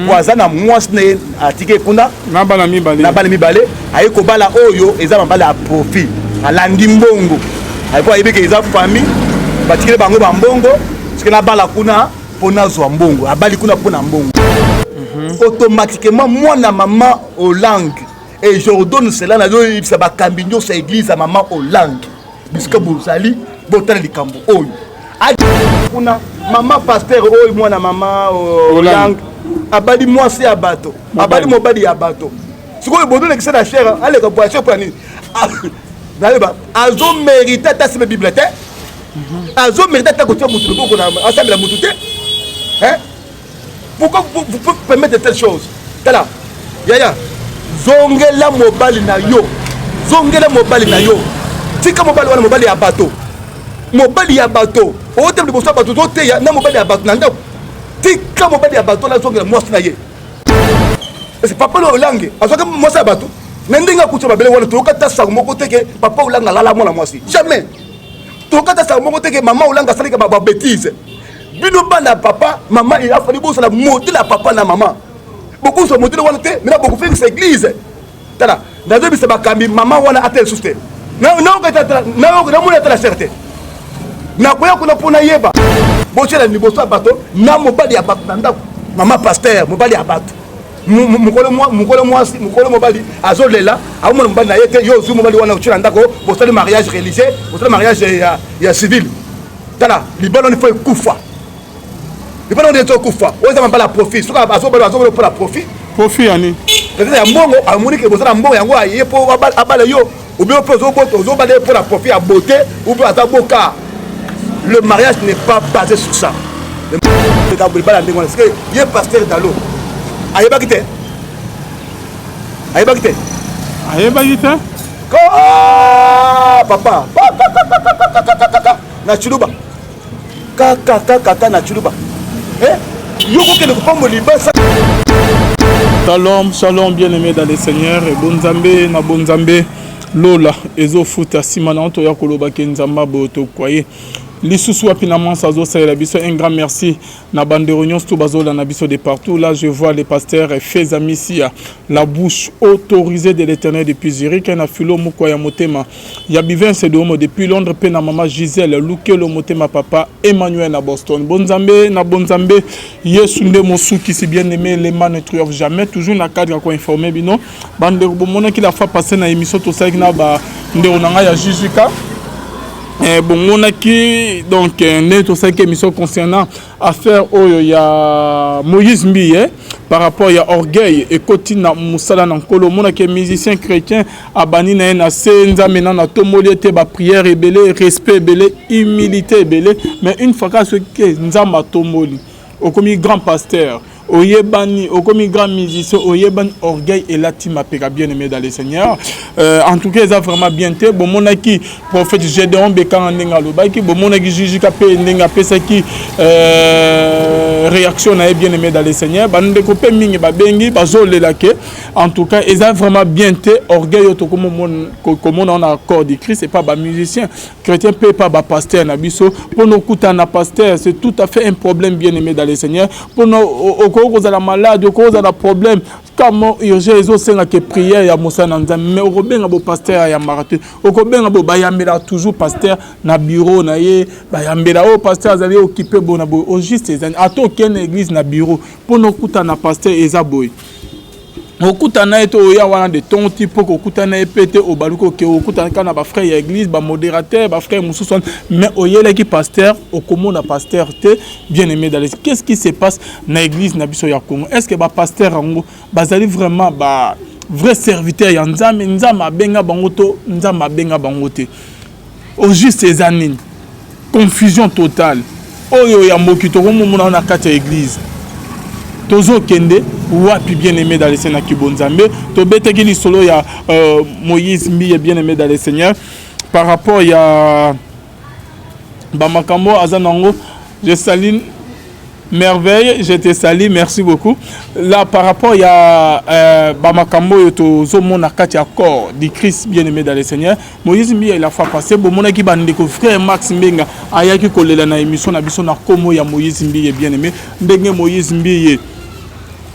Po aza na mwasi na ye, atiki kuna na bana mibale. Na bana mibale. Aye kobala oyo eza mabala ya profit, alandi mbongo aye ayebi ke eza famille, batikeli bango bambongo. Soki nabala kuna mpo nazwa mbongo, abali kuna mpo na mbongo. Automatiquement mwana mama Olangi, et j'ordonne cela, nazoyebisa bakambi nyonso ya église ya mama Olangi, bisika bozali, botala likambo oyo kuna. Mama pasteur oyo, mwana mama Olangi abali mwasi ya bato, abali mobali ya bato. Sikoyo bozolekisa na chaire, aleka boisson mpona nini? Nayeba azomérite ata sime Bible te, azomérite ata kotia motu loboko na asambela motu te. Pourquoi vous pouvez permettre de telles choses? Tala yaya, zongela mobali na yo, zongela mobali na yo. Tika mobali wana, mobali ya bato, mobali ya bato. Otema liboso ya bato, ozoteya na mobali ya bato na ndako. Tika mobali ya bato wana, azongela mwasi na ye. Papa Olangi azwaki mwasi ya bato na ndenge akuti mabele wana. Toyoka ta sango moko te ke papa Olangi alala mwana mwasi, jamais. Toyoka ta sango moko te ke mama Olangi asalika babêtises. Bino bana papa, mama, afali bosala modèle ya papa na mama. Bokozwa modèle wana te, mena bokofengisa église. Tala, nazoyebisa bakambi, mama wana ata lisusu te, namoni ata na chaire te. Nakoya kuna mpo nayeba botiela liboso ya bato na mobali ya bato na ndako. Mama pasteur, mobali ya bato, mokolo mwasi, mokolo mobali azolela, aomona mobali na ye te. Yo ozwi mobali wana, otie na ndako, bosali mariage religieux, bosali mariage ya civil. Tala, libala wana ifo ekufa, libala wana ezokufa. Oyo eza mabala ya profit. Soki azobala, azobala mpona profit. Profit ya nini? Peut-être ya mbongo. Amoni ke bozala mbongo, yango aye mpo abala yo. Ou bien mpe ozobala ye mpona profit ya beauté, ou bien aza boka. Le mariage n'est pas basé sur ça, libala ndenge wana. Sike ye pasteur Dalo ayebaki te, ayebaki te. Ayebaki te. Papa na Chiluba, kakakakaka na Chiluba, yo kokende kopambo libasa. Shalom, shalom, bien-aimé dans le Seigneur. Bonzambe na bonzambe, lola ezofuta. Nsima na toya kolobaki Nzambe boye, tokwaye lisusu wapi na mansa azosalela biso. Un grand merci na bandeko nyonso to bazolanda biso de partout. Là, je vois le pasteur Feza Misia, la bouche autorisée de l'Éternel, depuis Zurich, na filo moko ya motema ya Bivince de Homo depuis Londres, mpe na mama Gisèle Lukelo, motema papa Emmanuel na Boston. Bonzambe na bonzambe, Yesu nde mosukisi. Bien aimé, le mal ne triomphe jamais. Toujours na cadre ya koinformer bino bandeko, bomonaki la fois passée na émission tosalaki na bandeko na ngai ya JJK. Bomonaki donc ndenge tosalaki émission concernant affaire oyo ya Moïse Mbiye, par rapport ya orgueil ekoti na mosala na Nkolo. Omonaki musicien chrétien abandi na ye na se, Nzambe nano atomboli ete baprière ebele, respect ebele, humilité ebele. Mais une fois kaka soki Nzambe atomboli, okomi grand pasteur, oyebani, okomi grand musicien, oyebani, orgueil elati mapeka. Bien aimé dans le Seigneur, en tout cas eza vraiment bien te. Bomonaki prophète Gédéon Bekanga ndenge alobaki, bomonaki Jijika mpe ndenge apesaki réaction na ye. Bien aimé dans le Seigneur, bandeko mpe mingi babengi, bazolela ke en tout cas eza vraiment bien te. Orgueil oyo tokomona na corps de Christ epa bamusicien chrétien mpe epa bapasteur na biso, mpona okutana na pasteur, c'est tout à fait un problème. Bien aimé dans le Seigneur, mpona okoki kozala malade, okoki kozala problème kamo urgent, ezosengaka prière ya mosala na Nzambe, mais okobenga bo pasteur ayambaka te. Okobenga bo, bayambelaka toujours pasteur na bureau na ye, bayambela oyo pasteur azali occupé boye na boye. Au juste ezali ata okende na église na bureau, mpona okutana na pasteur eza boye, okutana ye te. Oya wana de ton ti mpo kokutana ye mpe te, obaluki oke okutana kaka na bafrère ya église, bamodérateur, bafrère mosusu wana, mais oyelaki pasteur, okomona pasteur te. Bien aimé dans, qu'est-ce qui se passe na église na biso ya Congo? Est ce que bapasteur yango bazali vraiment ba vrai serviteur ya Nzambe? Nzambe abenga bango to Nzambe abenga bango te? Au juste eza nini? Confusion totale oyo ya moki tokomomona na kati ya église. Tozokende wapi, bien aimé dans le Seigneur? Kibonzambe, tobetaki lisolo ya Moïse Mbiye. Bien aimé dans le Seigneur, par rapport ya bamakambo aza nango, je salue Merveille, je te salue, merci beaucoup. Là, par rapport ya bamakambo oyo tozomona kati ya corps du Christ, bien aimé dans le Seigneur, Moïse Mbiye, la fois passée bomonaki bandeko, frère Max Mbenga ayaki kolela na émission na biso na komo ya Moïse Mbiye. Bien aimé, ndenge Moïse Mbiye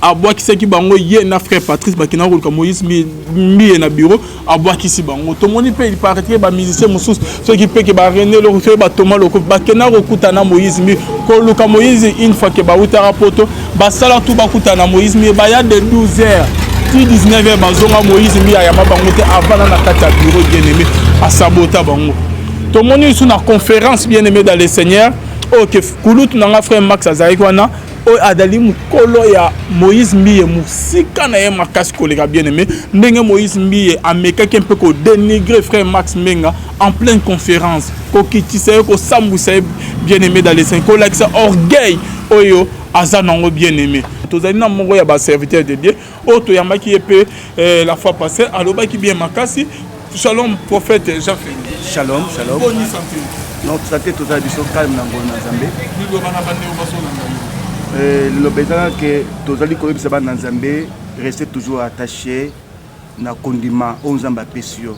Abwakisaki bango, ye na frère Patrice bakendaka koluka Moïse Mbiye na bureau, abwakisi bango. Tomoni mpe il paraît que bamusicien mosusu, soki mpe ke baRené Loko, soki batoma Loko, bakendaka kokuta na Moïse Mbiye, koluka Moïse. Une fois ke bautaka poto, basala tu bakutana na Moïse Mbiye, baya de 12 heures ti 19 heures, bazonga. Moïse Mbiye ayamba bango te, avanda na kati ya bureau, bien aimé, asabota bango. Tomoni lisusu na conférence, bien aimé dans le Seigneur, oyo ke kulutu na nga frère Max azalaki wana, oyo azali mokolo ya Moïse Mbiye, mosika na ye makasi koleka. Bien aimé, ndenge Moïse Mbiye amekaki mpe kodénigrer frère Max Mbenga en pleine conférence, kokitisa ye, kosambwisa ye, bien aimé dans le Seigneur, kolakisa orgueil oyo aza nango. Bien aimé, tozali na moko ya baserviteur de Dieu oyo toyambaki ye mpe la fois passée, alobaki bien makasi. Shalom, prophète Jean Félix. Shalom, shalom. Boni santé? Non, santé tozala biso calme na ngolu na Nzambe. Liloba na bandeko bazolanda yo. Liloba ezalaka ke tozali koyebisa bana na Nzambe: restez toujours attaché na kondima oyo Nzambe apesi yo.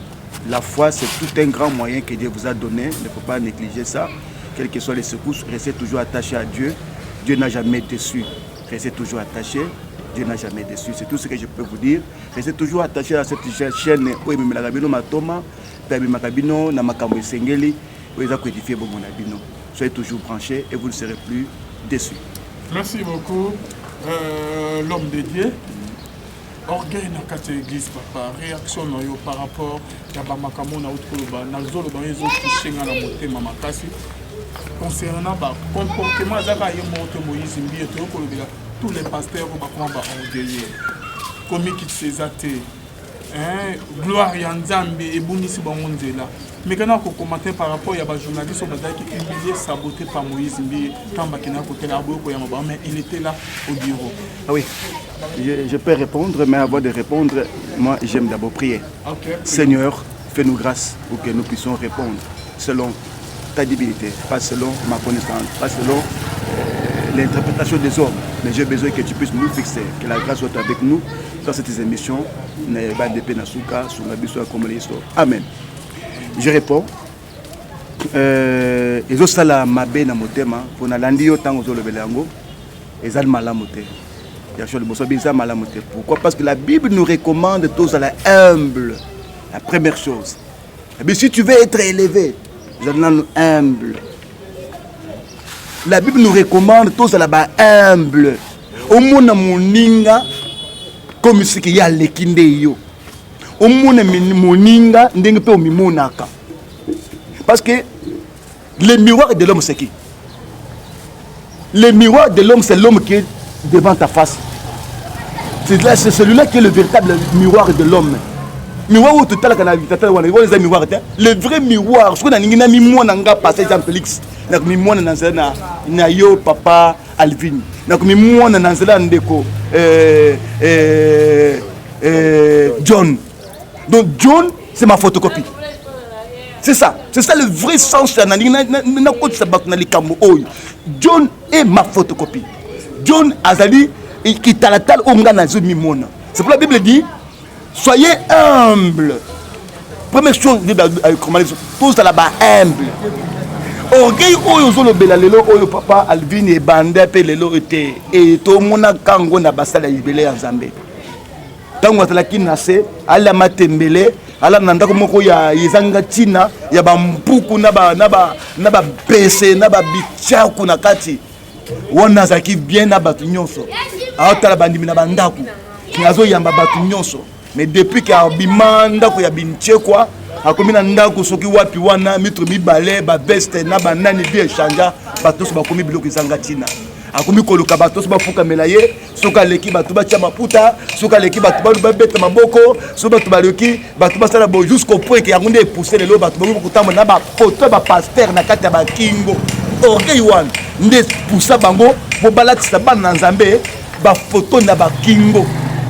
La foi, c'est tout un grand moyen que Dieu vous a donné. Il ne faut pas négliger ça. Quelles que soient les secousses, restez toujours attaché à Dieu. Dieu n'a jamais déçu. Restez toujours attaché, Dieu n'a jamais déçu. C'est tout ce que je peux vous dire. Restez toujours attaché à cette chaîne oyo ememelaka bino matoma mpe amemaka bino na makambo esengeli oyo eza koédifier bomoi na bino. Soyez toujours branchés et vous ne serez plus déçus. Merci beaucoup, l'homme de Dieu. Orgueil na kati ya église, papa, réaction na yo par rapport ya bamakambo na auti koloba? Nazoloba yo, ezotoucher nga na motema makasi concernant bacomportement. Azaka ye moko te, Moïse Mbiye. Toyo kolobela tous les pasteurs oyo bakoma baorgueilleux, komikitisa eza te, gloire ya Nzambe ebungisi bango nzela. Mekana kocommenter par rapport ya bajournaliste oyo bazalaki humilié, saboté par Moïse Mbiye ntango bakendaka kotela, aboyi koyamba bango, mais il était là au bureau. Ah oui, je peux répondre, mais avant de répondre, moi j'aime d'abord prier. Seigneur, fais-nous grâce pour que nous puissions répondre selon ta divinité, pas selon ma connaissance, pas selon l'interprétation des hommes. Mais j'ai besoin que tu puisses nous fixer, que la grâce soit avec nous dans cette émission. Amen. Je réponds. Ezosala mabe na motema mpo nalandi yo ntango ozolobela yango. Ezali malamu te. Réaction liboso bi eza malamu te. Pourquoi? Parce que la Bible nous recommande tozala humble. La première chose, et si tu veux être élevé, ezali nanu humble. La Bible nous recommande tozala ba humble, omona moninga comme siki ye aleki nde yo, omona moninga ndenge mpe omimonaka. Parce que le miroir de l'homme, c'est qui? Le miroir de l'homme, c'est l'homme qui est devant ta face. C'est celui-là qui est le véritable miroir de l'homme. Miroir oyo totalaka na tatala wana, wana eza miroir te. Le vrai miroir, soki nalingi na mimona nga pasteur Jean Félix, nakomimona na nzela na yo papa Alvin, nakomimona na nzela ya ndeko John. Donc John, c'est ma photocopie. C'est ça, c'est ça le vrai sens ya nalingi nakotisa bato na likambo oyo. John est ma photocopie. John azali kitalatala oyo ngai nazomimona. C'est pour la Bible dit: soyez humble. Première chose, tozala ba humble. Orgueil oyo ozolobela lelo oyo, papa Alvin, ebanda mpe lelo oyo te. E tomonaka yango na basala ya libele ya Nzambe. Ntango azalaki na se, alama tembele, ala na ndako moko ya ezanga ntina, ya bampuku na bapese na babitiaku na kati wana, azalaki bien na bato nyonso, aotala bandimi na bandako, azoyamba bato nyonso. Mais depuis ke abima ndako ya bintiekwa, akomi na ndako soki wapi wana, mitre mibale, baveste na banani bi échange, bato nyonso bakomi biloko ezanga ntina. Akomi koluka bato nyonso bafukamela ye. Soki aleki, bato batya maputa. Soki aleki, bato babeta maboko. Soki bato baleki, bato basala bo, jusqu'au point ke yango nde epousse lelo bato bakomi kotambola na bafoto ya bapasteur na kati ya bakingo. Orgueil wana nde poussa bango po balatisa bana na Nzambe bafoto na bakingo.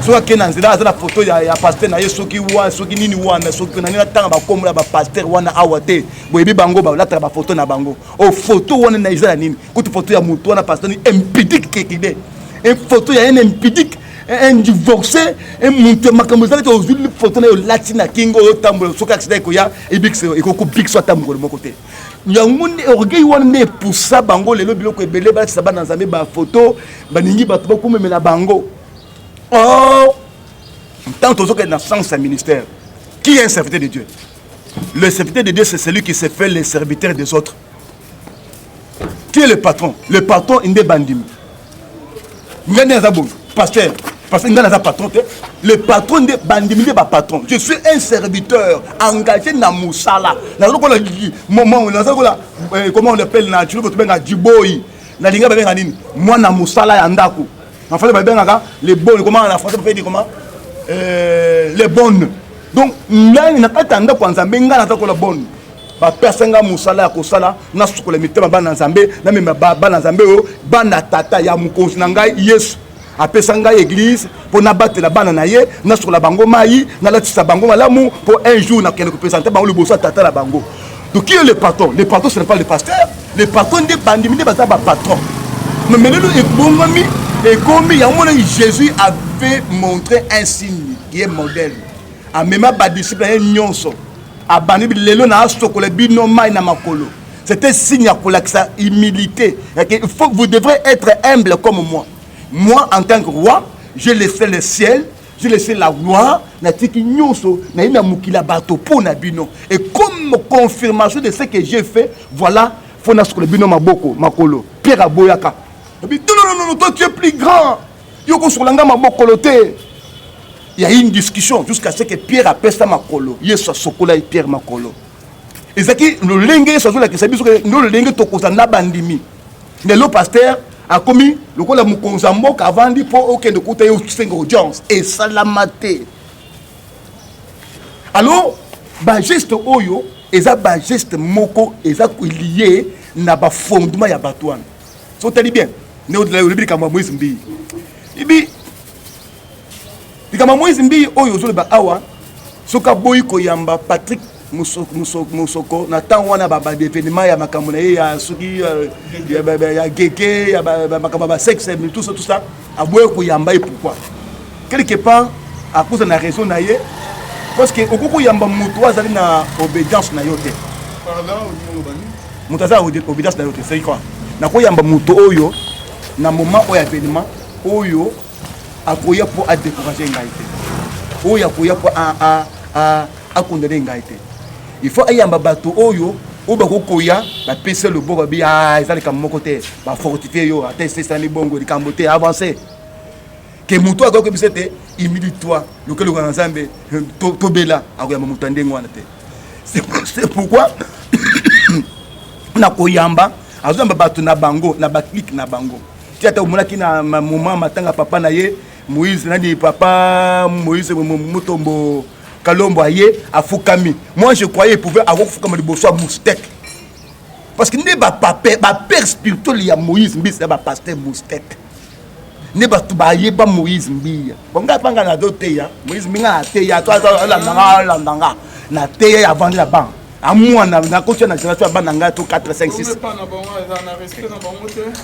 Soki akei na nzela, aza na foto ya pasteur na ye, soki wa soki nini wana, soki na nini, atanga bakombo ya bapasteur wana awa te, boyebi bango, balataka bafoto na bango. O foto wana na eza ya nini? Kutu foto ya motu wana, pasteur ni impudique kekide, foto ya un impudique, un divorcé, moto ya makambo ezali te. Ozwi foto na ye, olati na kingo, oyo otambola, soki accident ekoya, ekokobikisa ata mokolo moko te. Yango nde orgueil wana nde epusa bango lelo biloko ebele, balatisa bana Nzambe bafoto, baningi bato bakomemela bango. Or, tant tozokende na sens ya ministère, qui est un serviteur de Dieu? Le serviteur de Dieu, c'est celui qui se fait le serviteur des autres. Qui est le patron? Le patron nde bandimi. Ngai nde naza boye pasteur, parce que ngai naza patron te. Le patron nde bandimi, nde bapatron. Je suis un serviteur engagé na mosala. Naza lokola moment, naza lokola comment on appelle na tshiluba, tobenga jiboyi. Nalinga babenga nini? Mwana mosala ya ndako. Na français babengaka les bonnes. Comment na français dire comment? Les bonnes. Donc ngai na kati ya ndako ya Nzambe, ngai naza kola bonne. Bapesa nga mosala ya kosala, nasukola mitema bana Nzambe, namema bana Nzambe oyo bana tata ya mokonzi na ngai Yesu apesa ngai église mpo nabatela bana na ye, nasukola bango mai, nalatisa bango malamu, mpo un jour nakende kopresente bango liboso ya tata na bango. Donc qui est le patron? Le patron, ce n'est pas le pasteur. Le patron nde bandimi, nde baza bapatron. Mais lelo ebongami, ekomi yango mona. Jésus avait montré un signe qui est modèle. Amema badisciple na ye nyonso, abandi: lelo na asokola bino mai na makolo. C'était signe ya kolakisa humilité. Il faut, vous devrez être humble comme moi. Moi, en tant que roi, j'ai laissé le ciel, j'ai laissé la gloire, natiki nyonso, naye na mokili ya bato mpo na bino. Et comme confirmation de ce que j'ai fait, voilà, faut nasokola bino maboko, makolo. Pierre aboyaka. Abi: non, non, non, non, toi tu es plus grand, yo kosokola nga mabokolo te. Il y a eu une discussion jusqu'à ce que Pierre apesa makolo. Yesu asokola ye Pierre makolo. Ezalaki lolenge Yesu azolakisa biso nde lolenge tokozala na bandimi. Lelo pasteur akomi lokola mokonzi ya mboka, avandi mpo okende kuta ye, osenga audience. Esalama te. Alors bageste oyo eza bageste moko eza lié na bafondement ya bato wana. So otali bien nde olobi likambo ya Moïse Mbiye. Ibi likambo ya Moïse Mbiye oyo ozoloba awa, soki aboyi koyamba Patrick Mosoko na ntango wana, baévénement ya makambo na ye ya soki ya geke, ya makambo ya basexe, tout ça, tout ça, aboyi koyamba ye. Pourquoi? Quelque part akoza na raison na ye, parce que okoki koyamba moto oyo azali na obédience na yo te. Moto aza obédience na yo te, c'est quoi? Nakoyamba moto oyo na moment oyo, événement oyo, akoya mpo adécourage ngai te, oyo akoya mpo akondane ngai te. Il faut ayamba bato oyo bakokoya bapesa loboko, babi: eza likambo moko te, bafortifie yo, ata esesani bongo, likambo te, avance. Ke moto akoki koyebisa te: humilie toi, lokeloka na Nzambe, tobela. Akoyamba moto ya ndenge wana te. C'est pourquoi na koyamba, azoyamba bato na bango, na baclique na bango. Ti ata omonaki na moment matanga papa na ye Moïse, nani, papa Moïse Mutombo Kalombo, aye afukami. Moi je croyais pouvait akokofukama liboso ya moustek, parce que nde bapère spirituel ya Moïse Mbiye ya bapasteur moustek, nde bato bayeba Moïse Mbiye. Bon, ngai mpa ngai nazoteya Moïse Mbiye, ngai nateya to alandanga, alandanga nateya, avandi na ban amwana, nakotia na génération ya bana ngai to 4, 5, 6.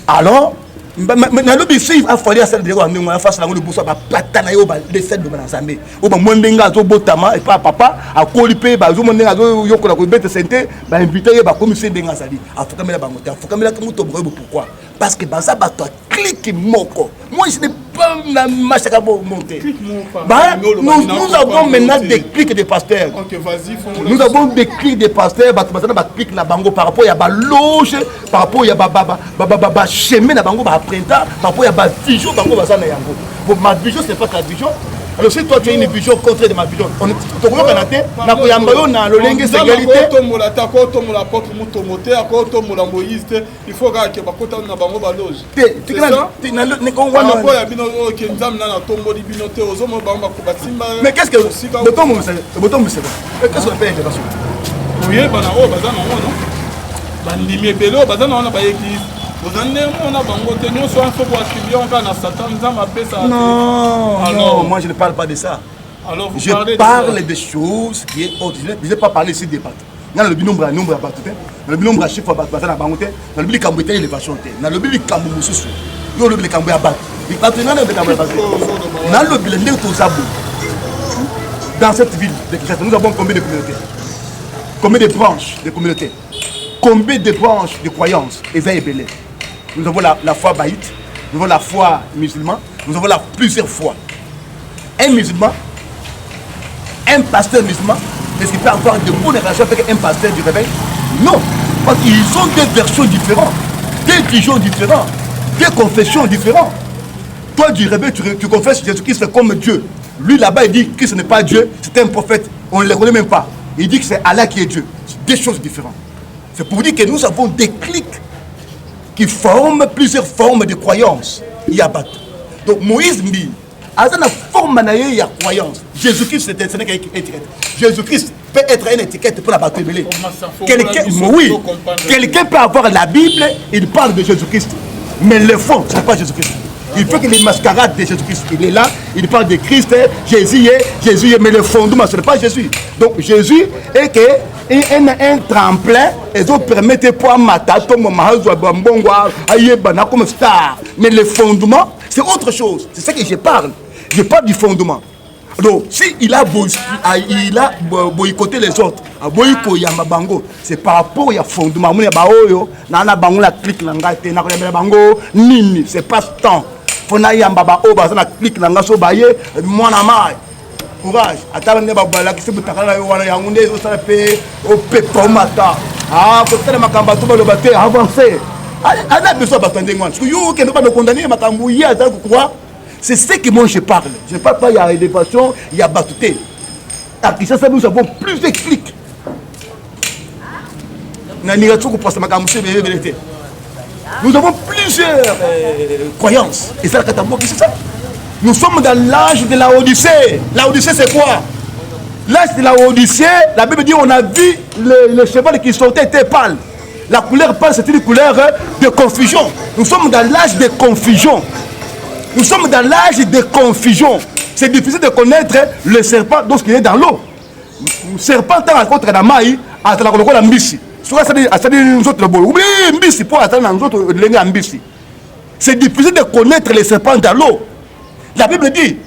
Alors nalobi soki afali asala biloko ya ndenge wana, afasala yango liboso ya bapata na ye oyo balesa liloba na Nzambe, oyo bamoi ndenge azobotama epa papa, akoli mpe bazomona ndenge azoyokola kobeta sente, bainvite ye, bakomisi ndenge azali, afukamela bango te, afukamelaki moto bokoyebo. Pourquoi? Parce que baza bato ya clique moko. Moi je n'ai pas na machaka monter. Bah, nous avons maintenant des cliques de pasteurs. Okay, vas-y. Nous avons des cliques de pasteurs. Bato baza na baclique na bango par rapport ya baloge, par rapport ya bachemin na bango, baapprenta, par rapport ya bavision bango baza na yango. Bon, ma vision, c'est pas ta vision. Alors si toi tu as une vision contraire de ma vision, tokoyokana te. Nakoyamba yo na lolenge esengeli te. Akotombola te, akotombola apôtre Mutombo te, akotombola Moïse te. Il faut kaka ke bakota na bango baloge. Te. Rapport ya bino oyo ke Nzambe nani atomboli bino te, ozomona bango basimba. Mais qu'est-ce que botombisa? Qu'est-ce qu'on appelle intervention? Koyebana oyo baza nango, no bandimi ebele oyo baza na wana baéglise, boza ndenge mona bango te. Nyonso wana faut koattribue kaka na Satan. Nzambe apesa. Non, non, moi je ne parle pas de ça. Alors vous je parlez parle de choses qui est autre. Je ne vais pas parler ici des bato. Nga nalobi nombre ya nombre ya bato te, nalobi nombre ya chiffre ya bato baza na bango te, nalobi likambo etali élévation te, nalobi likambo mosusu. Yo olobi likambo ya bato, bato, nga nalobi likambo ya bato. Nalobila ndenge toza boye dans cette ville de Kinshasa. Nous avons combien de communautés? Combien de branches de communautés? Combien de branches de croyances? Eza ebele. Nous avons la foi baïte, nous avons la foi musulmane, nous avons la plusieurs foi. Un musulman, un pasteur musulman, est-ce qu'il peut avoir de bonnes relations avec un pasteur du réveil? Non, parce qu'ils ont des versions différentes, des visions différentes, des confessions différentes. Toi du réveil, tu confesses Jésus-Christ comme Dieu. Lui là-bas, il dit que ce n'est pas Dieu, c'est un prophète. On ne le connaît même pas. Il dit que c'est Allah qui est Dieu. C'est des choses différentes. C'est pour dire que nous avons des clics qui forment plusieurs formes de croyances. Il y a pas. Donc Moïse Mbi, aza na forme na ye ya croyance. Jésus-Christ, ce n'est qu'une étiquette. Jésus-Christ peut être une étiquette pour la bato ebele. Quelqu'un, oui, quelqu'un peut avoir la Bible, il parle de Jésus-Christ. Mais le fond, ce n'est pas Jésus-Christ. Il faut que les mascarades de Jésus-Christ, il est là, il parle de Christ, Jésus est, Jésus est, mais le fondement, ce n'est pas Jésus. Donc Jésus est que un tremplin, ils ont permis pour amata, comme star. Mais le fondement, c'est autre chose. C'est ça que je parle. Je parle du fondement. Donc, si il a, il a boycotté les autres, aboyi koyamba bango, c'est par rapport au fondement. Moni ba oyo, na na bango la clique na ngai te, na koyamba bango nini, c'est pas temps. Faut na yamba ba oyo baza na clique na nga so baye mwana mai. Courage. Ata nde babalakisi butakala na yo wana yango nde ezosala mpe opepa omata. Ah, kotala makambo bato baloba te, avancer. Aza besoin bato ya ndenge wana. Soki yo okende bana condamner makambo ye aza kokroire. C'est ce que moi je parle. Je ne parle pas, il y a élévation, il y a batouté. À Kinshasa, nous avons plus de clics. Nous avons plusieurs croyances. Et ça, c'est ça. Nous sommes dans l'âge de la Odyssée. La Odyssée, c'est quoi? L'âge de la Odyssée, la Bible dit on a vu le cheval qui sortait était pâle. La couleur pâle, c'est une couleur de confusion. Nous sommes dans l'âge de confusion. Nous sommes dans l'âge de confusion. C'est difficile de connaître le serpent lorsqu'il est dans l'eau. Serpent ntango akotaka na mai, azalaka lokola mbisi. Soki asali nzoto na boye, oublie mbisi mpo azali na nzoto ndenge ya mbisi. C'est difficile de connaître le serpent dans l'eau. La Bible dit,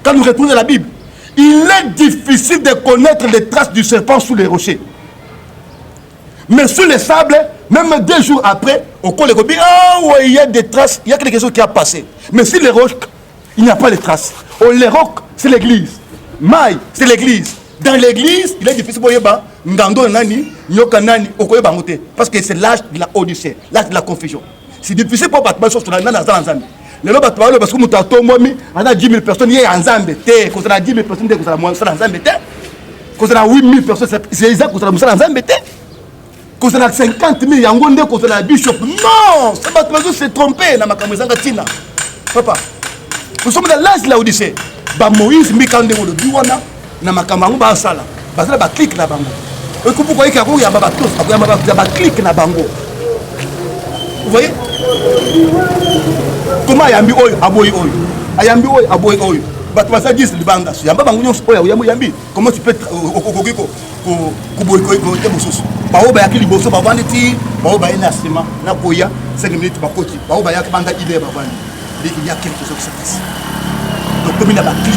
quand nous retournons dans la Bible, il est difficile de connaître les traces du serpent sous les rochers. Mais sur le sable, même 2 jours après, au col, ah ouais, il y a des traces, il y a quelque chose qui a passé. Mais sur les roches, il n'y a pas de traces. Oh, les rocs, c'est l'église. Maï, c'est l'église. Dans l'église, il est difficile pour yeba ngando nani, nyoka nani, okoyeba yango te. Parce que c'est l'âge de la Odyssée, l'âge de la confusion. C'est difficile pour bato baso nani aza na Nzambe. Lelo bato baloba parce que moto atombwami aza 10 000 personnes, ye ya Nzambe te. Kozala 10 000 personnes te, kozala mosala Nzambe te. Kozala 8 000 personnes, c'est eza kozala mosala Nzambe te. Kozala 50 000 yango nde kozala bishop. Non, c'est bato bazo se tromper na makambo ezanga ntina. Papa, nous sommes dans l'âge de la Odyssée. Ba Moïse Mbika ndenge olobi wana na makambo yango basala, bazala baclique na bango. Ekupuka oyeki akoyamba bato, akoyamba bato ya baclique na bango. Vous voyez comment ayambi oyo, aboyi oyo, ayambi oyo, aboyi oyo. Bato baza 10 libanda, yamba bango nyonso oyo oyambi oyambi. Comment tu peux okoki koboyi te mosusu? Baoyo bayaki liboso bavandi ti baoyo baye na nsima na koya 5 minutes bakoti, baoyo bayaki banda ile bavandi. Il y a quelque chose qui se passe. Donc komi na baclique,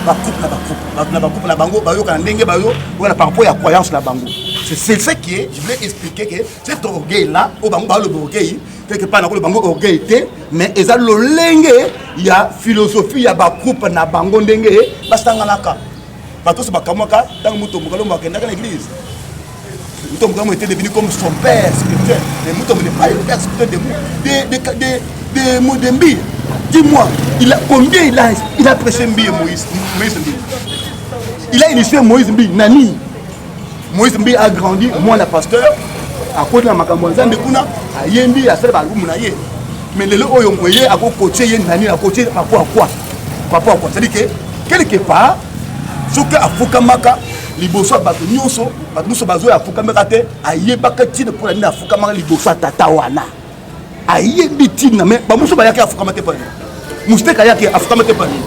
bagroupe na bagroupe, bato na bagroupe na bango bayoka na ndenge bayo wana par rapport ya croyance na bango. C'est ce qui est, je voulais expliquer que cet orgueil là oyo bango baloba orgueil, quelque part nakoloba bango orgueil te, mais eza lolenge ya philosophie ya bagroupe na bango ndenge basanganaka. Bato nyonso bakamwaka ntango Mutombo Kalombo akendaka na église. Mutombo Kalombo était devenu comme son père spirituel, mais Mutombo n'est pas le père spirituel de Mbiye. Dis-moi, il a, combien il a prêché Mbiye? Moïse, Moïse Mbiye, il a initié Moïse Mbiye nani? Moïse Mbiye a grandi mwana pasteur, akoti na makambo ya Nzambe kuna, ayembi, asala baalumu na ye. Mais lelo oyo ye akokotie ye nani? Akotie par rapport à quoi? Par rapport à quoi? C'est-à-dire que quelque part, soki afukamaka liboso ya bato nyonso, bato nyonso bazoya, afukamaka te. Ayebaka ntina mpona nini afukamaka liboso ya tata wana, ayebi ntina. Mais bamosusu bayaki, afukama te. Mpona nini musteke ayaki, afukama te? Mpona nini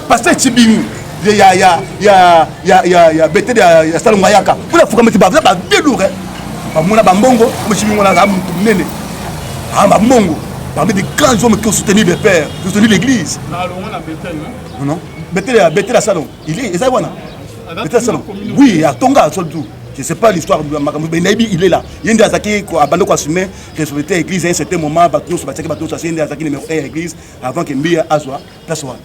pasteur Cibingu ya Betel ya Salongo ayaka mpona afukama te? Baza bavie lourd, bamona bambongo. Cibingu wana aza motu monene, bambongo parmi des grands hommes qui ont soutenu les pères, qui ont soutenu l'église. Non, non. Betel, Betel ya Salongo, il est, eza wana. Betel ya Salongo. Oui, atonga surtout. Je sais pas l'histoire de makambo, mais nayebi il est là. Ye nde azalaki abandi koassumer responsabilité ya église à un certain moment. Bato nyonso batiaki, bato nyonso, ye nde azalaki numéro 1 ya église avant que Mbiya azwa place wana.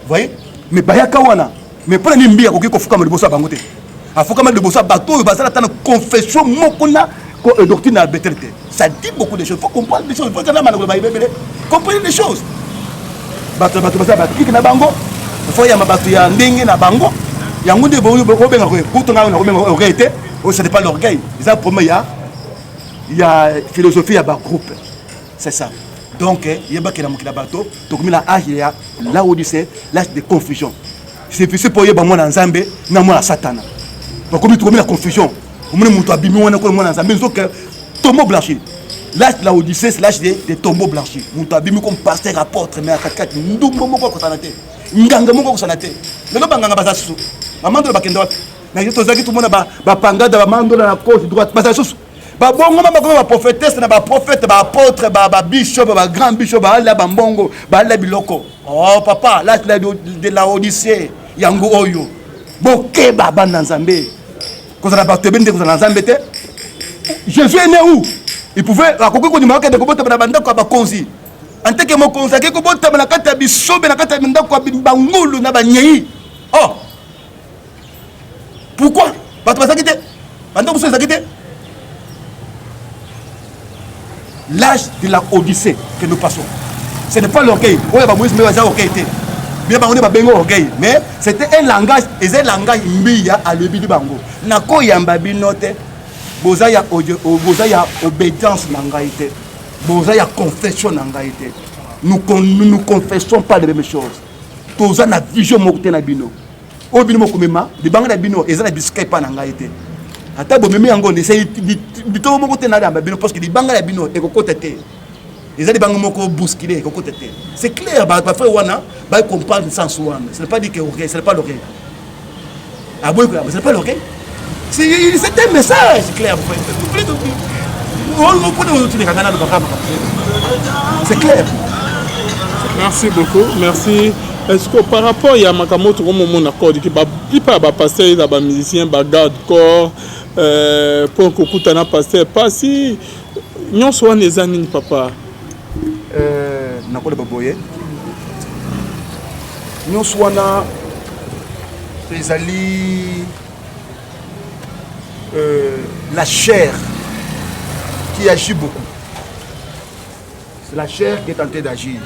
Vous voyez? Mais bayaka wana, mais mpona nini Mbiye akoki kofukama liboso ya bango te? Afukama liboso ya bato oyo bazala ata na confession moko na doctrine ya Bethel te. Ça dit beaucoup de choses. Faut comprendre des choses. Faut tala maloko ba ibebele. Comprenez des choses. Bato bato bazala bakiki na bango. Faut yamba bato ya ndenge na bango. Yango nde bobenga ko kutu ngai na kobenga orgueil te. Oh, ce n'est pas l'orgueil. Eza problème ya philosophie ya ba groupe. C'est ça. Donc, yebaki na mokili ya bato, tokomi na âge ya Laodicée, l'âge de confusion. C'est difficile pour yeba mwana Nzambe na mwana Satana. Bakomi tokomi na confusion. Omoni moto abimi wana kola mwana Nzambe, nzoka tombeau blanchi. L'âge de Laodicée, c'est l'âge de tombeau blanchi. Moto abimi comme pasteur apôtre, mais katikati ndumbo moko akosana te. Nganga moko akosana te. Lelo banganga baza susu. Bamandola bakenda wapi? Na ye tozalaki tomona bapangada bamandola na gauche droite baza susu. Babongoma bakoma baprofetese na baprofete, baapôtre, babishop, bagrand bishop, baala bambongo, baala biloko. Oh papa, l'âge de Laodicée yango oyo. Bokeba bana Nzambe. Kozala bato ebele nde kozala na Nzambe te. Jésus est né où? Il pouvait akoki kondima akende kobotama na bandako ya bakonzi. En tant que mokonzi akei kobotama na kati ya bisobe, na kati ya ndako ya bangulu na banyei. Oh! Pourquoi? Bato bazalaki te. Bandako mosusu ezalaki te. L'âge de la Odyssée que nous passons. Ce n'est pas l'orgueil. Oyo ba Moïse mais baza orgueil te. Bien bango nde babengo orgueil, mais c'était un langage, eza langage Mbiya alobi di bango. Nakoyamba bino te. Boza ya boza ya obédience na ngai te. Boza ya confession na ngai te. Nous nous confessons pas les mêmes choses. Toza na vision moko te na bino. Oyo bino bokomema libanga na bino eza na bisika epa na ngai te. Ata bomemi yango nde litoko moko te nayamba bino, parce que libanga na bino ekokota te. Eza libanga moko bousculé, ekokota te. C'est clair, ba frère wana ba comprendre sens wana. Ce n'est pas dit que orgueil, ce n'est pas l'orgueil. Ah bon, ce n'est pas l'orgueil. C'est un message clair. C'est clair. Merci beaucoup, merci. Est-ce que par rapport ya makambo tokomomona code ki ba plupart ya ba pasteur eza ba musicien, ba garde corps, mpo kokutana pasteur pasi nyonso wana eza nini papa? Nakoloba boye, nyonso wana ezali la chair qui agit beaucoup. C'est la chair qui est en train d'agir.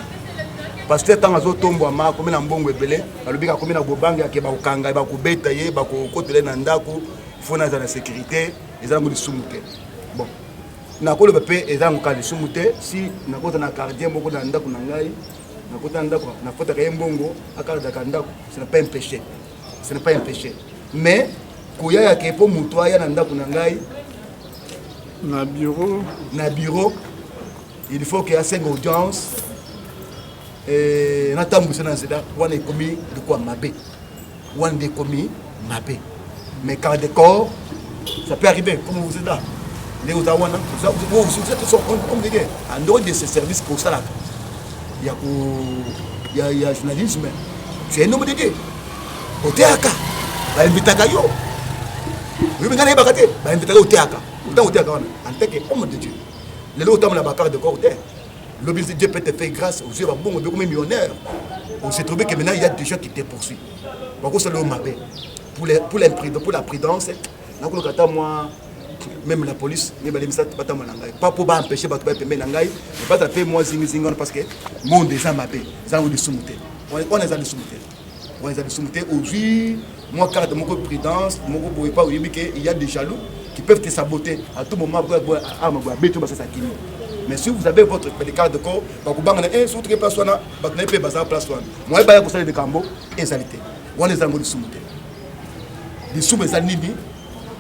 Pasteur ntango azotombwama akomi na mbongo ebele, alobi akomi na bobangi ake bakokanga, bakobeta ye, bakokotela ye na ndako, fo nazala na sécurité. Eza yango lisumu te. Bon, nakoloba mpe eza yango kaka lisumu te. Si nakota na gardien moko na ndako na ngai, nakota na ndako, nafotaka ye mbongo, akardaka ndako, ce n'est pas un péché. Ce n'est pas un péché. Mais koya yake mpo moto aya na ndako na ngai, na bureau, na bureau, il faut que asenga audience, natambwisa na nzela wana, ekomi likuwa mabe. Wana nde ekomi mabe. Mais garde corps, ça peut arriver, comme vous êtes là, nde oza wana, vous êtes homme de Dieu, en dehors de ce service kosalaka ya ko ya journalisme, tu es un homme de Dieu, oteyaka, bainvitaka yo. Oyebi ngai nayebaka te, bainvitaka, oteyaka. Ntango oteyaka wana en tant que homme de Dieu, lelo otambola ba garde corps te. Lobi Dieu peut te faire grâce, ozwi babongo, okomi millionnaire, on s'est trouvé que maintenant il y a des gens qui te poursuivent, bakosala yo mabe. Pour la prudence, nakoluka ata mwa même la police nde balemisa batambola na ngai, pas mpo baempêche bato baya pembeni na ngai, mais bazala mpe mwa zingizingi wana, parce que monde eza mabe. Eza yango lisumu te wana, eza lisumu te wana, eza lisumu te. Ozwi mwa carte moko, prudence moko boye, pa oyebi ke il y a des jaloux qui peuvent te saboter à tout moment. Arme boye abeti, basasa kini. Mais si vous avez votre garde corps, bakobanga na surtout ke place wana bato na ye mpe bazala place wana, moye baya kosala likambo ezali te. Wana eza yango lisumu te. Lisumu eza nini?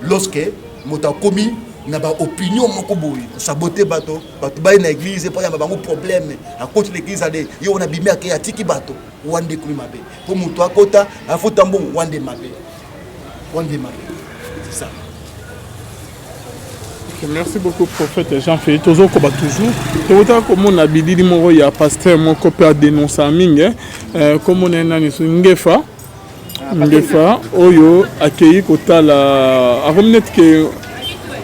Lorsque moto akomi na baopinion moko boye, kosabote bato, bato baye na église mpo yamba bango problème, akoti na église, ale ye wana abimi, ake atiki bato, wana nde ekomi mabe. Mpo moto akota afuta mbongo, wana nde mabe, wana nde mabe, c'est ça. Ok, merci beaucoup prophète Jean-Philippe. Tozokoba toujours, tokotaka komona bilili moko ya pasteur moko mpe adénonça mingi, komona ye nani so Ngefa. Ngefa oyo akei kotala, akomi neti ke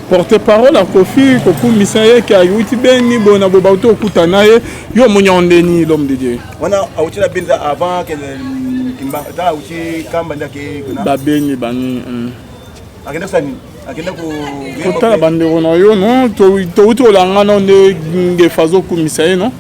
porte parole akofi kokumisa ye ke awuti Beni boye na boye, bauti kokutana ye. Yo omoni yango ndeni, l'homme de Dieu? Wana awuti na Beni avant ke Kimba auti Kamba nde ake kuna. Babeni banini. Akende kosala nini? Akende kotala bandeko na yo no touti kolanga no nde Ngefa azokumisa ye no.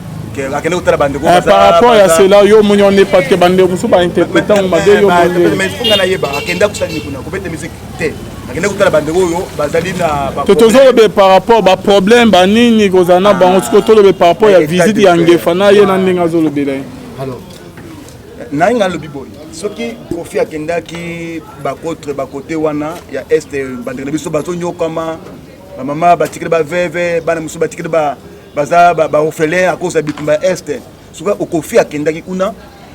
Akende kotala bandeko. Eh, par rapport ya cela, yo omoni wana parce que bandeko mosusu bainterprete yango mabe, yo omoni. Mais faut nga nayeba, akende kosala nini kuna? Kobeta musique te, akende kotala bandeko oyo bazali na To tozolobe par rapport baproblème banini kozala na bango. Sikoyo tolobe par rapport ya visite ya Ngefa na ye na ndenge azolobela ye. Alors, naye nga alobi boye: soki Kofi akendaki bakotre bakote wana ya Est, bandeko na biso bazonyokama, bamama batikeli baveuve, bana mosusu batikeli baza baorphelin à cause ya bitumba ya Est, soki Kofi akendaki kuna,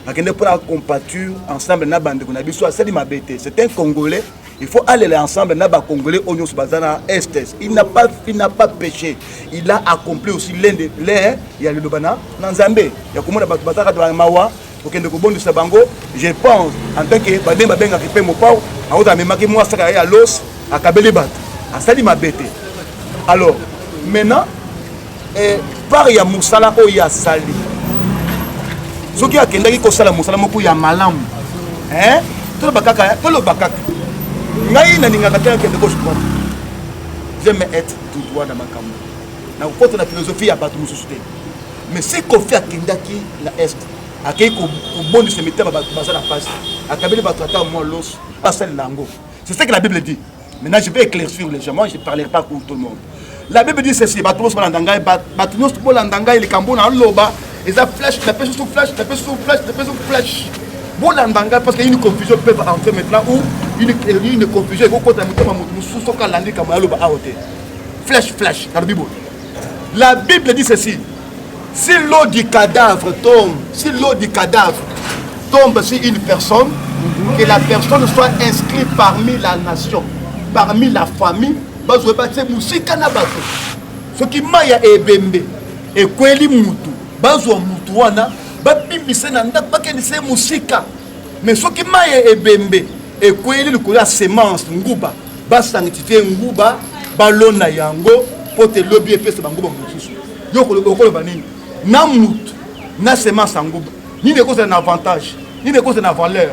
akende mpona compatir ensemble na bandeko na biso, asali mabe te. C'est un Congolais, il faut aller ensemble na bacongolais oyo nyonso baza na Est. Il n'a pas péché, il a accompli aussi l'un de l'un ya liloba na Nzambe, ya komona bato bazaka mawa, kokende kobondisa bango. Je pense, en tant que bandenge babengaka mpe Mopao, akoza amemaki mwa saka ya los, akabeli bato, asali mabe te. Alors maintenant, part ya mosala oyo asali, soki akendaki kosala mosala moko ya malamu, toloba kaka, toloba kaka, ngai nalingaka te akende gauche droite. J'aime être tout droit na makambo, nakokota na philosophie ya bato mosusu te. Mais si Kofi akendaki na Est, akei kobondisa mitema bato baza na pasi, akabeli bato ata mwa loso, basalela yango, c'est ce que la Bible dit. Maintenant, je vais éclaircir les gens. Moi, je ne parlerai pas pour tout le monde. La Bible dit ceci: bato nyonso balanda ngai, bato nyonso bolanda ngai, likambo na aloba eza flash, napesi su flash, napesi su flash, napesi su flash, bolanda ngai, parce que une confusion peut entrer maintenant, ou une confusion ekokota na motema moto mosusu soki alandi likambo aloba awa te. Flash, flash, nalobi boye: la Bible dit ceci: si l'eau du cadavre tombe, si l'eau du cadavre tombe sur une personne, que la personne soit inscrite parmi la nation, parmi la famille, bazwa batie mosika na bato. Soki mai ya ebembe ekweli mutu, bazwa mutu wana, babimise na ndako, bakendisa ye mosika. Mais soki mai ya ebembe ekweli likolo ya semence, nguba, basanctifie nguba, balona yango mpo te lobi epesa banguba mosusu. Yo okoloba nini? Na mutu na semence ya nguba, nini ekozala na avantage? Nini ekozala na valeur?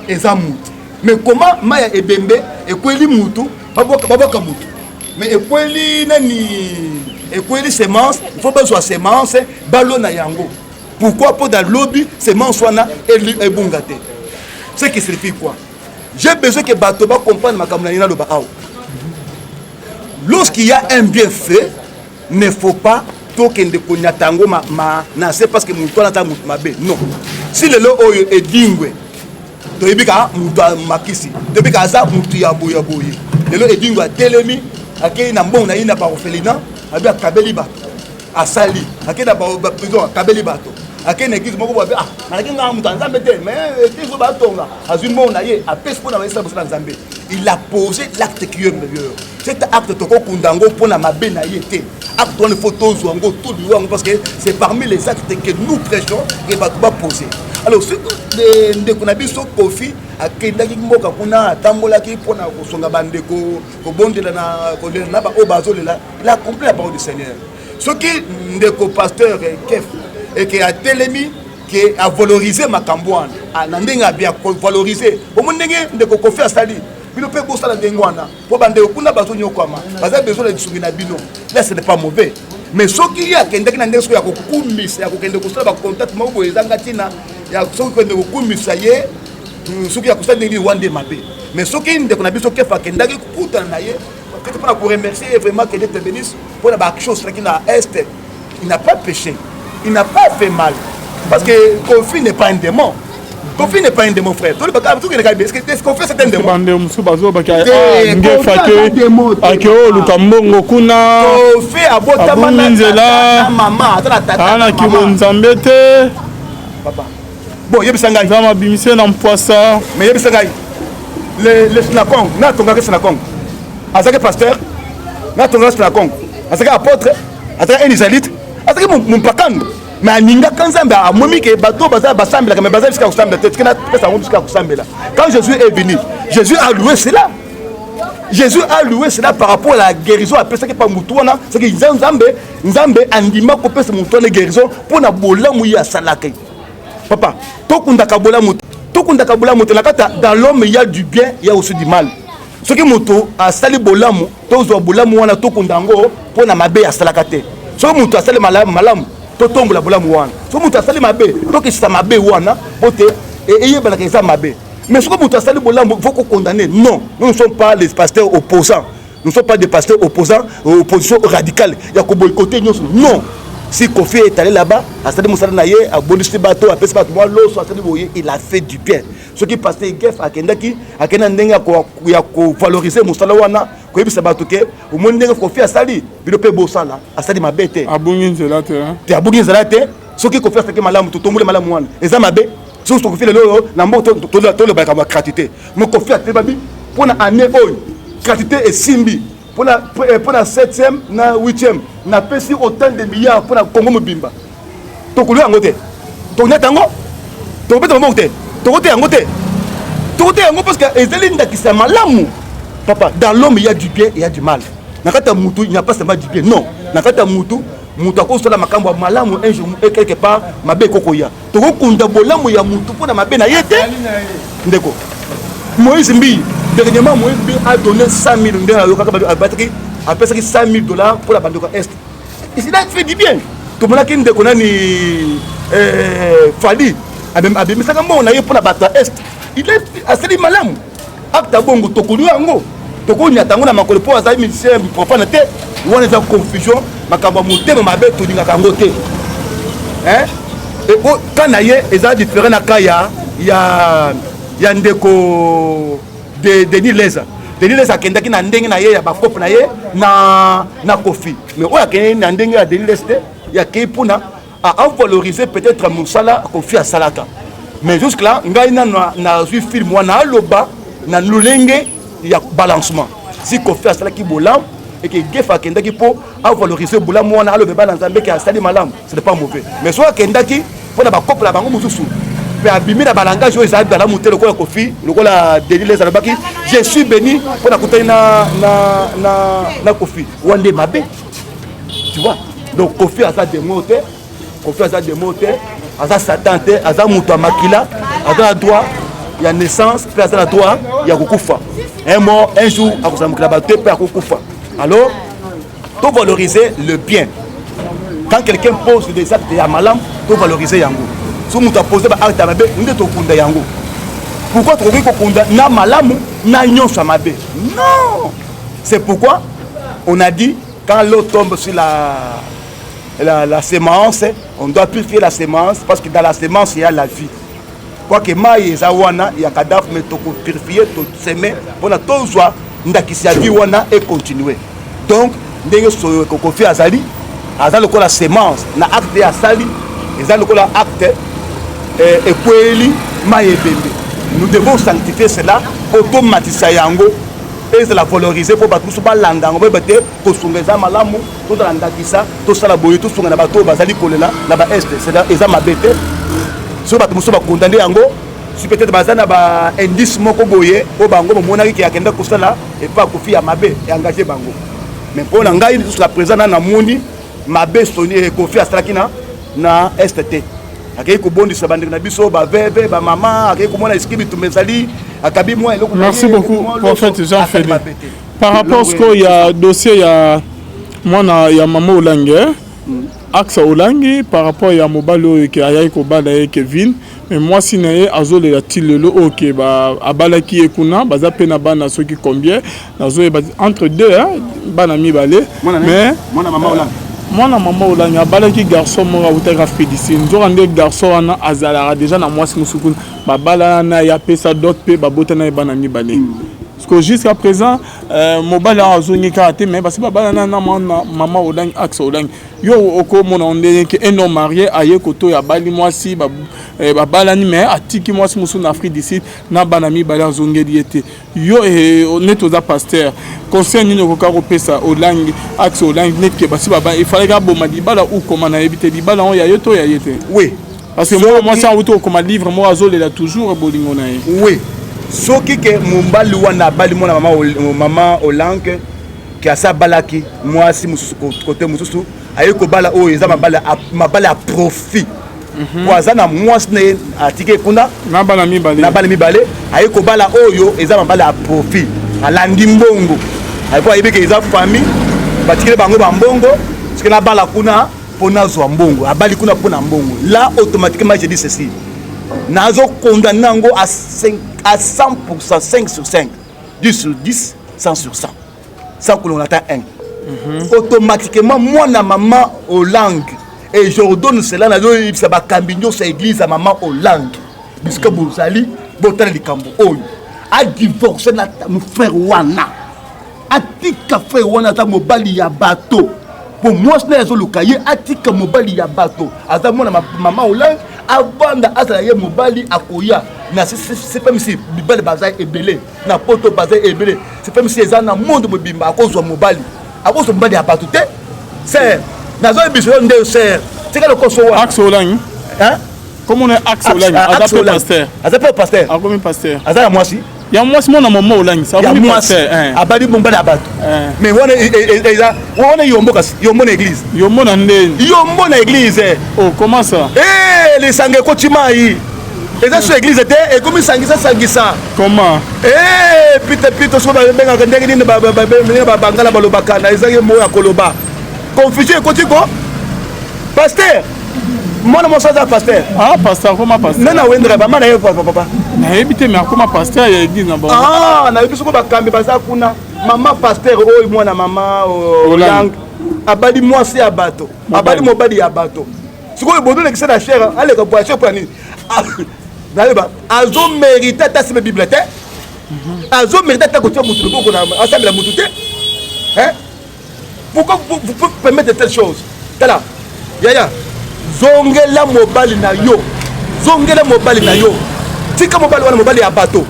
Eza mutu. Mais comment mai ya ebembe ekweli mutu, babwaka mutu, mais ekweli nani? Ekweli semence, il faut bazwa semence, balona yango. Pourquoi? Mpo na lobi semence wana ebunga te. Ce qui signifie quoi? J'ai besoin que bato bacomprendre makambo na nini naloba awa. Lorsqu'il y a un bienfait, ne faut pas tokende konyata yango na se parce que motu wana aza motu mabe. Non. Si lelo oyo Edingwe, toyebi kaka moto amakisi, toyebi kaka aza motu ya boye ya boye, lelo Edingwe atelemi, akei na mbongo na ye na baorphelinat, abi akabeli bato, asali, akei na baprison, akabeli bato, akei na église moko boye, ah, nalaki ngaa moto ya Nzambe te, mais église oyo batonga, azwi mbongo na ye, apesi mpona bayesala mosala Nzambe, il a posé l'acte qui est meilleur. Cet acte, tokokunda yango mpona mabe na ye te. Acte wana, il faut tozwa yango, toliwa yango, parce que c'est parmi les actes que nous prêchons et bato bapose. Alors surtout ndeko na biso Kofi akendaki mboka kuna, atambolaki mpona kosonga bandeko, kobondela na kolela na baoyo bazolela, il a accompli la parole du Seigneur. Soki ndeko pasteur Kef eke atelemi ke avalorize makambo wana na ndenge abi avalorize bomo, ndenge ndeko Kofi asali, bino mpe bosala ndenge wana, mpo bandeko kuna bazonyokwama, baza besoin na lisungi na bino. Là, ce n'est pas mauvais. Mais soki ye akendaki na ndenge soki ya kokumisa, ya kokende kosala bacontact moko boye ezanga ntina, ya soki kokende kokumisa ye, soki ya kosala ndenge nini, wana nde mabe. Mais soki ndeko na biso Kefa akendaki kokutana na ye peut-être mpona koremercier ye vraiment, que Dieu te bénisse mpona baaction osalaki na Est, il n'a pas péché, il n'a pas fait mal, parce que Kofi n'est pas un démon. Kofi n'est pas un démon, frère. Est-ce que Kofi, c'est un démon? Bandeko mosusu bazobaki Ngefa ake oluka mbongo kuna. Kofi abotama na nzela, mama, ata na tata. Anaki bonzambe te. Papa, bon, yebisa ngai. Nzambe abimise na mpwasa. Mais yebisa ngai, le Sinakong na atongaki Sinakong, azalaki pasteur? Na atongaki Sinakong, azalaki apôtre? Azalaki un israélite? Azalaki mompakano, mais alingaka Nzambe. Amomi ke bato baza basambelaka, mais baza bisika kosambela te, tika napesa yango bisika kosambela. Quand Jésus est venu, Jésus a loué cela. Jésus a loué cela par rapport à la guérison apesaki pa motu wana. Soki Nzambe, Nzambe andima kopesa motu wana guérison mpo na bolamu ye asalaki. Papa, tokundaka bolamu. Tokundaka bolamu te. Na kati, dans l'homme, il y a du bien, il y a aussi du mal. Soki moto asali bolamu, tozwa bolamu wana, tokunda yango mpo na mabe asalaka te. Soki moto asali malamu, malamu, totombola bolamu wana. Soki moto asali mabe, tokesisa mabe wana mpo te eyebanaka eza mabe. Mais soki moto asali bolamu, faut condamner? Non, nous ne sommes pas les pasteurs opposants, nous ne sommes pas des pasteurs opposants, opposition radicale ya koboycotter nyonso, non. Si Kofi est allé là-bas, asali mosala na ye, abondisi bato, apesi bato mwa loso, asali boye, il a fait du bien. Soki pasteur Gef akendaki, akende na ndenge ya kovaloriser mosala wana, koyebisa bato ke omoni ndenge Kofi asali, bino mpe bosala, asali mabe te. Abungi nzela te. Te, abungi nzela te. Soki Kofi asalaki malamu, totomboli malamu wana, eza mabe. Soki Kofi lelo oyo na mboka tolobaka ba gratuité, mo Kofi atelebami mpona année oyo, gratuité esimbi mpona 7e na 8e, napesi autant de milliards mpona Congo mobimba, tokolia yango te, tokonyata yango, tokobeta maboko te, tokote yango te, tokote yango, parce que ezali ndakisa ya malamu. Papa, dans l'homme, il y a du bien et il y a du mal. Na kati ya mutu, il n'y a pas seulement du bien, non. Na kati ya mutu, mutu akosala makambo ya malamu un jour et quelque part mabe ekokoya. Tokokunda bolamu ya mutu mpona mabe na ye te. Ndeko Moïse Mbiye, dernièrement Moïse Mbiye a donné 100 000, nde ayokaka abataki, apesaki 100 000 $ mpona bandeko ya Est. Il a fait du bien. Tomonaki ndeko nani, Fally, abimisaka mbongo na ye mpona bato ya Est. Il asali malamu, acte ya bongo tokoli yango, tokonyata yango na makolo mpo azali musicien profane te. Wana eza confusion, makambo ya motema mabe, tolingaka yango te. Ka na ye eza différent na ka ya ndeko de Denis Leza. Denis Leza akendaki na ndenge na ye ya bakope na ye na Kofi, mais oyo akendaki na ndenge ya Denis Leza te, yakei mpona avaloriser peut-être mosala Kofi asalaka. Mais jusque là, ngai nano nazwi film wana, aloba na lolenge ya balancement. Si Kofi asalaki bolamu eke Gef akendaki mpo avaloriser bolamu wana, aloba bana Nzambe ke asali malamu, ce n'est pas mauvais. Mais soki akendaki mpona bakope na bango mosusu mpe abimi na balangage oyo ezali malamu te, lokola Kofi, lokola Denis Lez alobaki: "Je suis béni mpo nakutani na Kofi", wana nde mabe, tu vois. Donc Kofi aza démon te, Kofi aza démon te, aza Satan te, aza moto ya makila, aza na droit ya naissance mpe aza na droit ya kokufa. Un mort, un jour akozala mokila bato te mpe akokufa. Alors tovaloriser le bien. Quand quelqu'un pose des actes ya malamu, tovaloriser yango. So moto apose ba acte ya mabe, nde tokunda yango. Pourquoi tokoki kokunda na malamu na nyonso ya mabe? Non. C'est pourquoi on a dit: quand l'eau tombe sur la semence, on doit purifier la semence, parce que dans la semence, il y a la vie. Quoique mai eza wana ya cadavre, mais tokopurifier, tosemer mpona tozwa ndakisi ya vie wana econtinue. Donc ndenge Kofi azali, aza lokola semence na acte asali, eza lokola acte ekweyeli mai ebembe. Nous devons sanctifier cela mpo tomatisa yango, ezala valoriser mpo bato mosusu balanda yango, boyeba te kosunga eza malamu. Tozala ndakisa, tosala boye, tosunga na bato oyo bazali kolela na baest, eza mabe te. Soki bato mosusu bakondane yango, si peut-être baza na baindice moko boye oyo bango bamonaki ke akenda kosala epa Kofi ya mabe, engage bango. Mais mpo na ngai, jusqu'à présent na namoni mabe soni Kofi asalaki na Est te. Akei kobondisa bandeko na biso, baveuve, bamama, akei komona esika bitumba ezali, akabi mwa eloko. Merci beaucoup, prophète Jean Félix. Par rapport sikoyo ya dossier ya mwana ya mama Olangi, Axa Olangi, par rapport ya mobali oyo ke ayaki kobala ye, Kevin, mais mwasi na ye azolela ti lelo oyo ke abalaki ye kuna, baza mpe na bana soki combien, nazoyeba, entre deux, bana mibale. Mais mwana mama Olangi? Mwana mama Olangi abalaki garçon moko awutaki Afrique du Sud. Nzoka nde garçon wana azalaka déjà na mwasi mosusu kuna, babalana na ye, apesa dot mpe babotana ye bana mibale. Parce que jusqu'à présent, mobali awa azongi kaka te, mais basi babalana na mwana mama Olangi, Axe Olangi. Yo okomona ndenge ke un homme marié aye koto oyo abali mwasi, babalani, mais atiki mwasi mosusu na Afrique du Sud na bana mibale, azongeli ye te. Yo neti oza pasteur, conseil nini okoka kopesa Olangi, Axe Olangi, neti ke basi ifalaki aboma libala ou koma, nayebi te, libala oyo ya ye to ya ye te? Oui. Parce que mwana mwasi awuti kokoma livre moko, azolela toujours bolingo na ye. Oui, soki ke mobali wana abali mwana mama Olange, ke asi abalaki mwasi mosusu kote mosusu, aye kobala oyo, eza mabala ya profit. Po aza na mwasi na ye, atiki ye kuna na bana mibale. Na bana mibale. Aye kobala oyo eza mabala ya profit, alandi mbongo po ayebi ke eza famille, batikeli bango bambongo. Soki nabala kuna mpo nazwa mbongo, abali kuna mpo na mbongo. Là, automatiquement, je dis ceci: nazokondamner yango à 5, à 100%, 5 sur 5, 10 sur 10, 100 sur 100, sans kolongola ata 1. Automatiquement, mwana mama Olangi, et j'ordonne cela, nazoyebisa bakambi nyonso ya église ya mama Olangi, bisika bozali, botala likambo oyo. Adivorce na frère wana, atika frère wana, aza mobali ya bato. Po mwasi na ye azoluka ye, atika mobali ya bato. Aza mwana mama Olangi, avanda, azala ye mobali akoya na CFMC. Mibali baza ebele na Poto, baza ebele. CFMC eza na monde mobimba. Akozwa mobali, akozwa mobali ya bato te. Sœur, nazoyebisa yo nde, sœur, tika lokoso wana. Axe Olangi. Komona Axe Olangi, aza mpe pasteur. Aza mpe pasteur. Akomi pasteur. Aza ya mwasi. Ya mwasi, mwana mama Olangi. Ya mwasi, abali mobali ya bato. Mais wana eza wana yombo, kasi yombo na église. Yombo na ndeni? Yombo na église. Oh, comment ça? Lisanga ekoti mai, eza so église te, ekomi sangisa sangisa. Comment? Pite pite, soki babengaka ndenge nini, ndenge babangala balobaka na ezaki moko ya koloba, confusion ekoti ko pasteur, mwana mwasi aza pasteur. Ah, pasteur, akoma pasteur. Nani awendaka bama na ye, papa? Nayebi te, mais akoma pasteur ya église na bango. Ah, nayebi soko bakambi baza kuna. Mama pasteur oyo, mwana mama Olangi, abali mwasi ya bato, abali mobali ya bato. Sikoyo bozolekisa na chaire, aleka boisson mpona nini? Nayeba azomérite ata sime Bible te, azomérite ata kotia motu loboko, asambela motu te. Pourquoi vous pouvez permettre de telles choses? Tala yaya, zongela mobali na yo, zongela mobali na yo, tika mobali wana, mobali ya bato,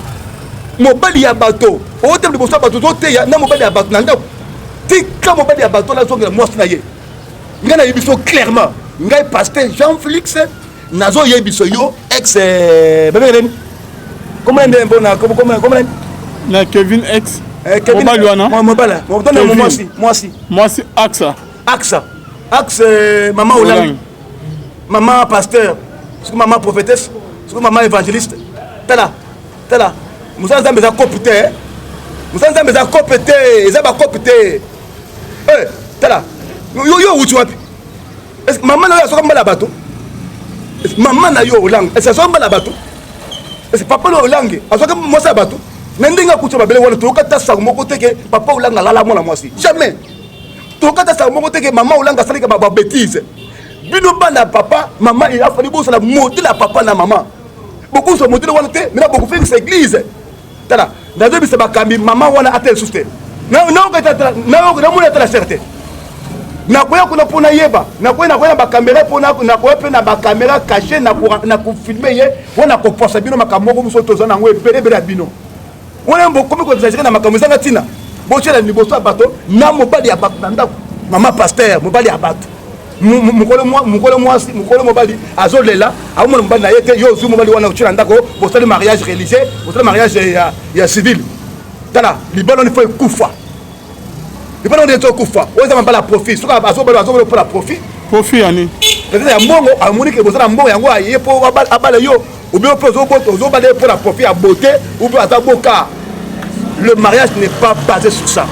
mobali ya bato. Otema liboso ya bato, ozoteya na mobali ya bato na ndako. Tika mobali ya bato wana, azongela mwasi na ye. Ngai nayebi so clairement, ngai pasteur Jean Félix nazoyebisa yo, ex babenge nini, komona nde mpona komona nini? Na Kevin, ex mobali wana. Mobali mwasi, mwasi. Mwasi Axa. Axa, axe mama Olangi, mama pasteur, soki mama prophétesse, soki mama évangéliste. Tala, tala, mosala Nzambe eza cope te, mosala Nzambe eza cope te, eza bacope te. Tala, yo, yo owuti wapi? Mama na yo azoka mbala bato? Mama na yo Olangi ese azoka mbala bato? Ese papa na Olangi azwaki mwasi ya bato? Na ndenge akuti mabele wana, toyoka ta sango moko te ke papa Olangi alala mwana mwasi. Jamais toyoka ta sango moko te ke mama Olangi asalika babêtises. Bino bana ya papa, mama, afali bosala modèle ya papa na mama. Bokozwa modèle wana te, mena bokofengisa église. Tala, nazoyebisa bakambi, mama wana ata lisusu te, namoni ata na chaire te. Nakoya kuna mpo nayeba, nakoya, nakoya na bacaméra, mpo nakoya mpe na bacaméra caché, nakofilmer ye wana, nakoposa bino makambo moko. Mosusu toza nango ebele ebele ya bino wana. Bokomi koexagérer na makambo ezanga ntina. Botiela liboso ya bato na mobali ya bato na ndako. Mama pasteur, mobali ya bato, mokolo mwasi, mokolo mobali azolela, aomona mobali na ye te. Yo ozwi mobali wana, otie na ndako, bosali mariage religieux, bosali mariage ya civil. Tala, libala wana ifo ekufa, libala wana ezokufa. Oyo eza mabala ya profit. Soki azobala, azobala mpona profit. Profit ya nini? Peut-être ya mbongo. Amoni ke bozala mbongo, yango aye mpo abala yo. Ou bien mpe ozobala ye mpona profit ya beauté, ou bien aza boka. Le mariage n'est pas basé sur ça,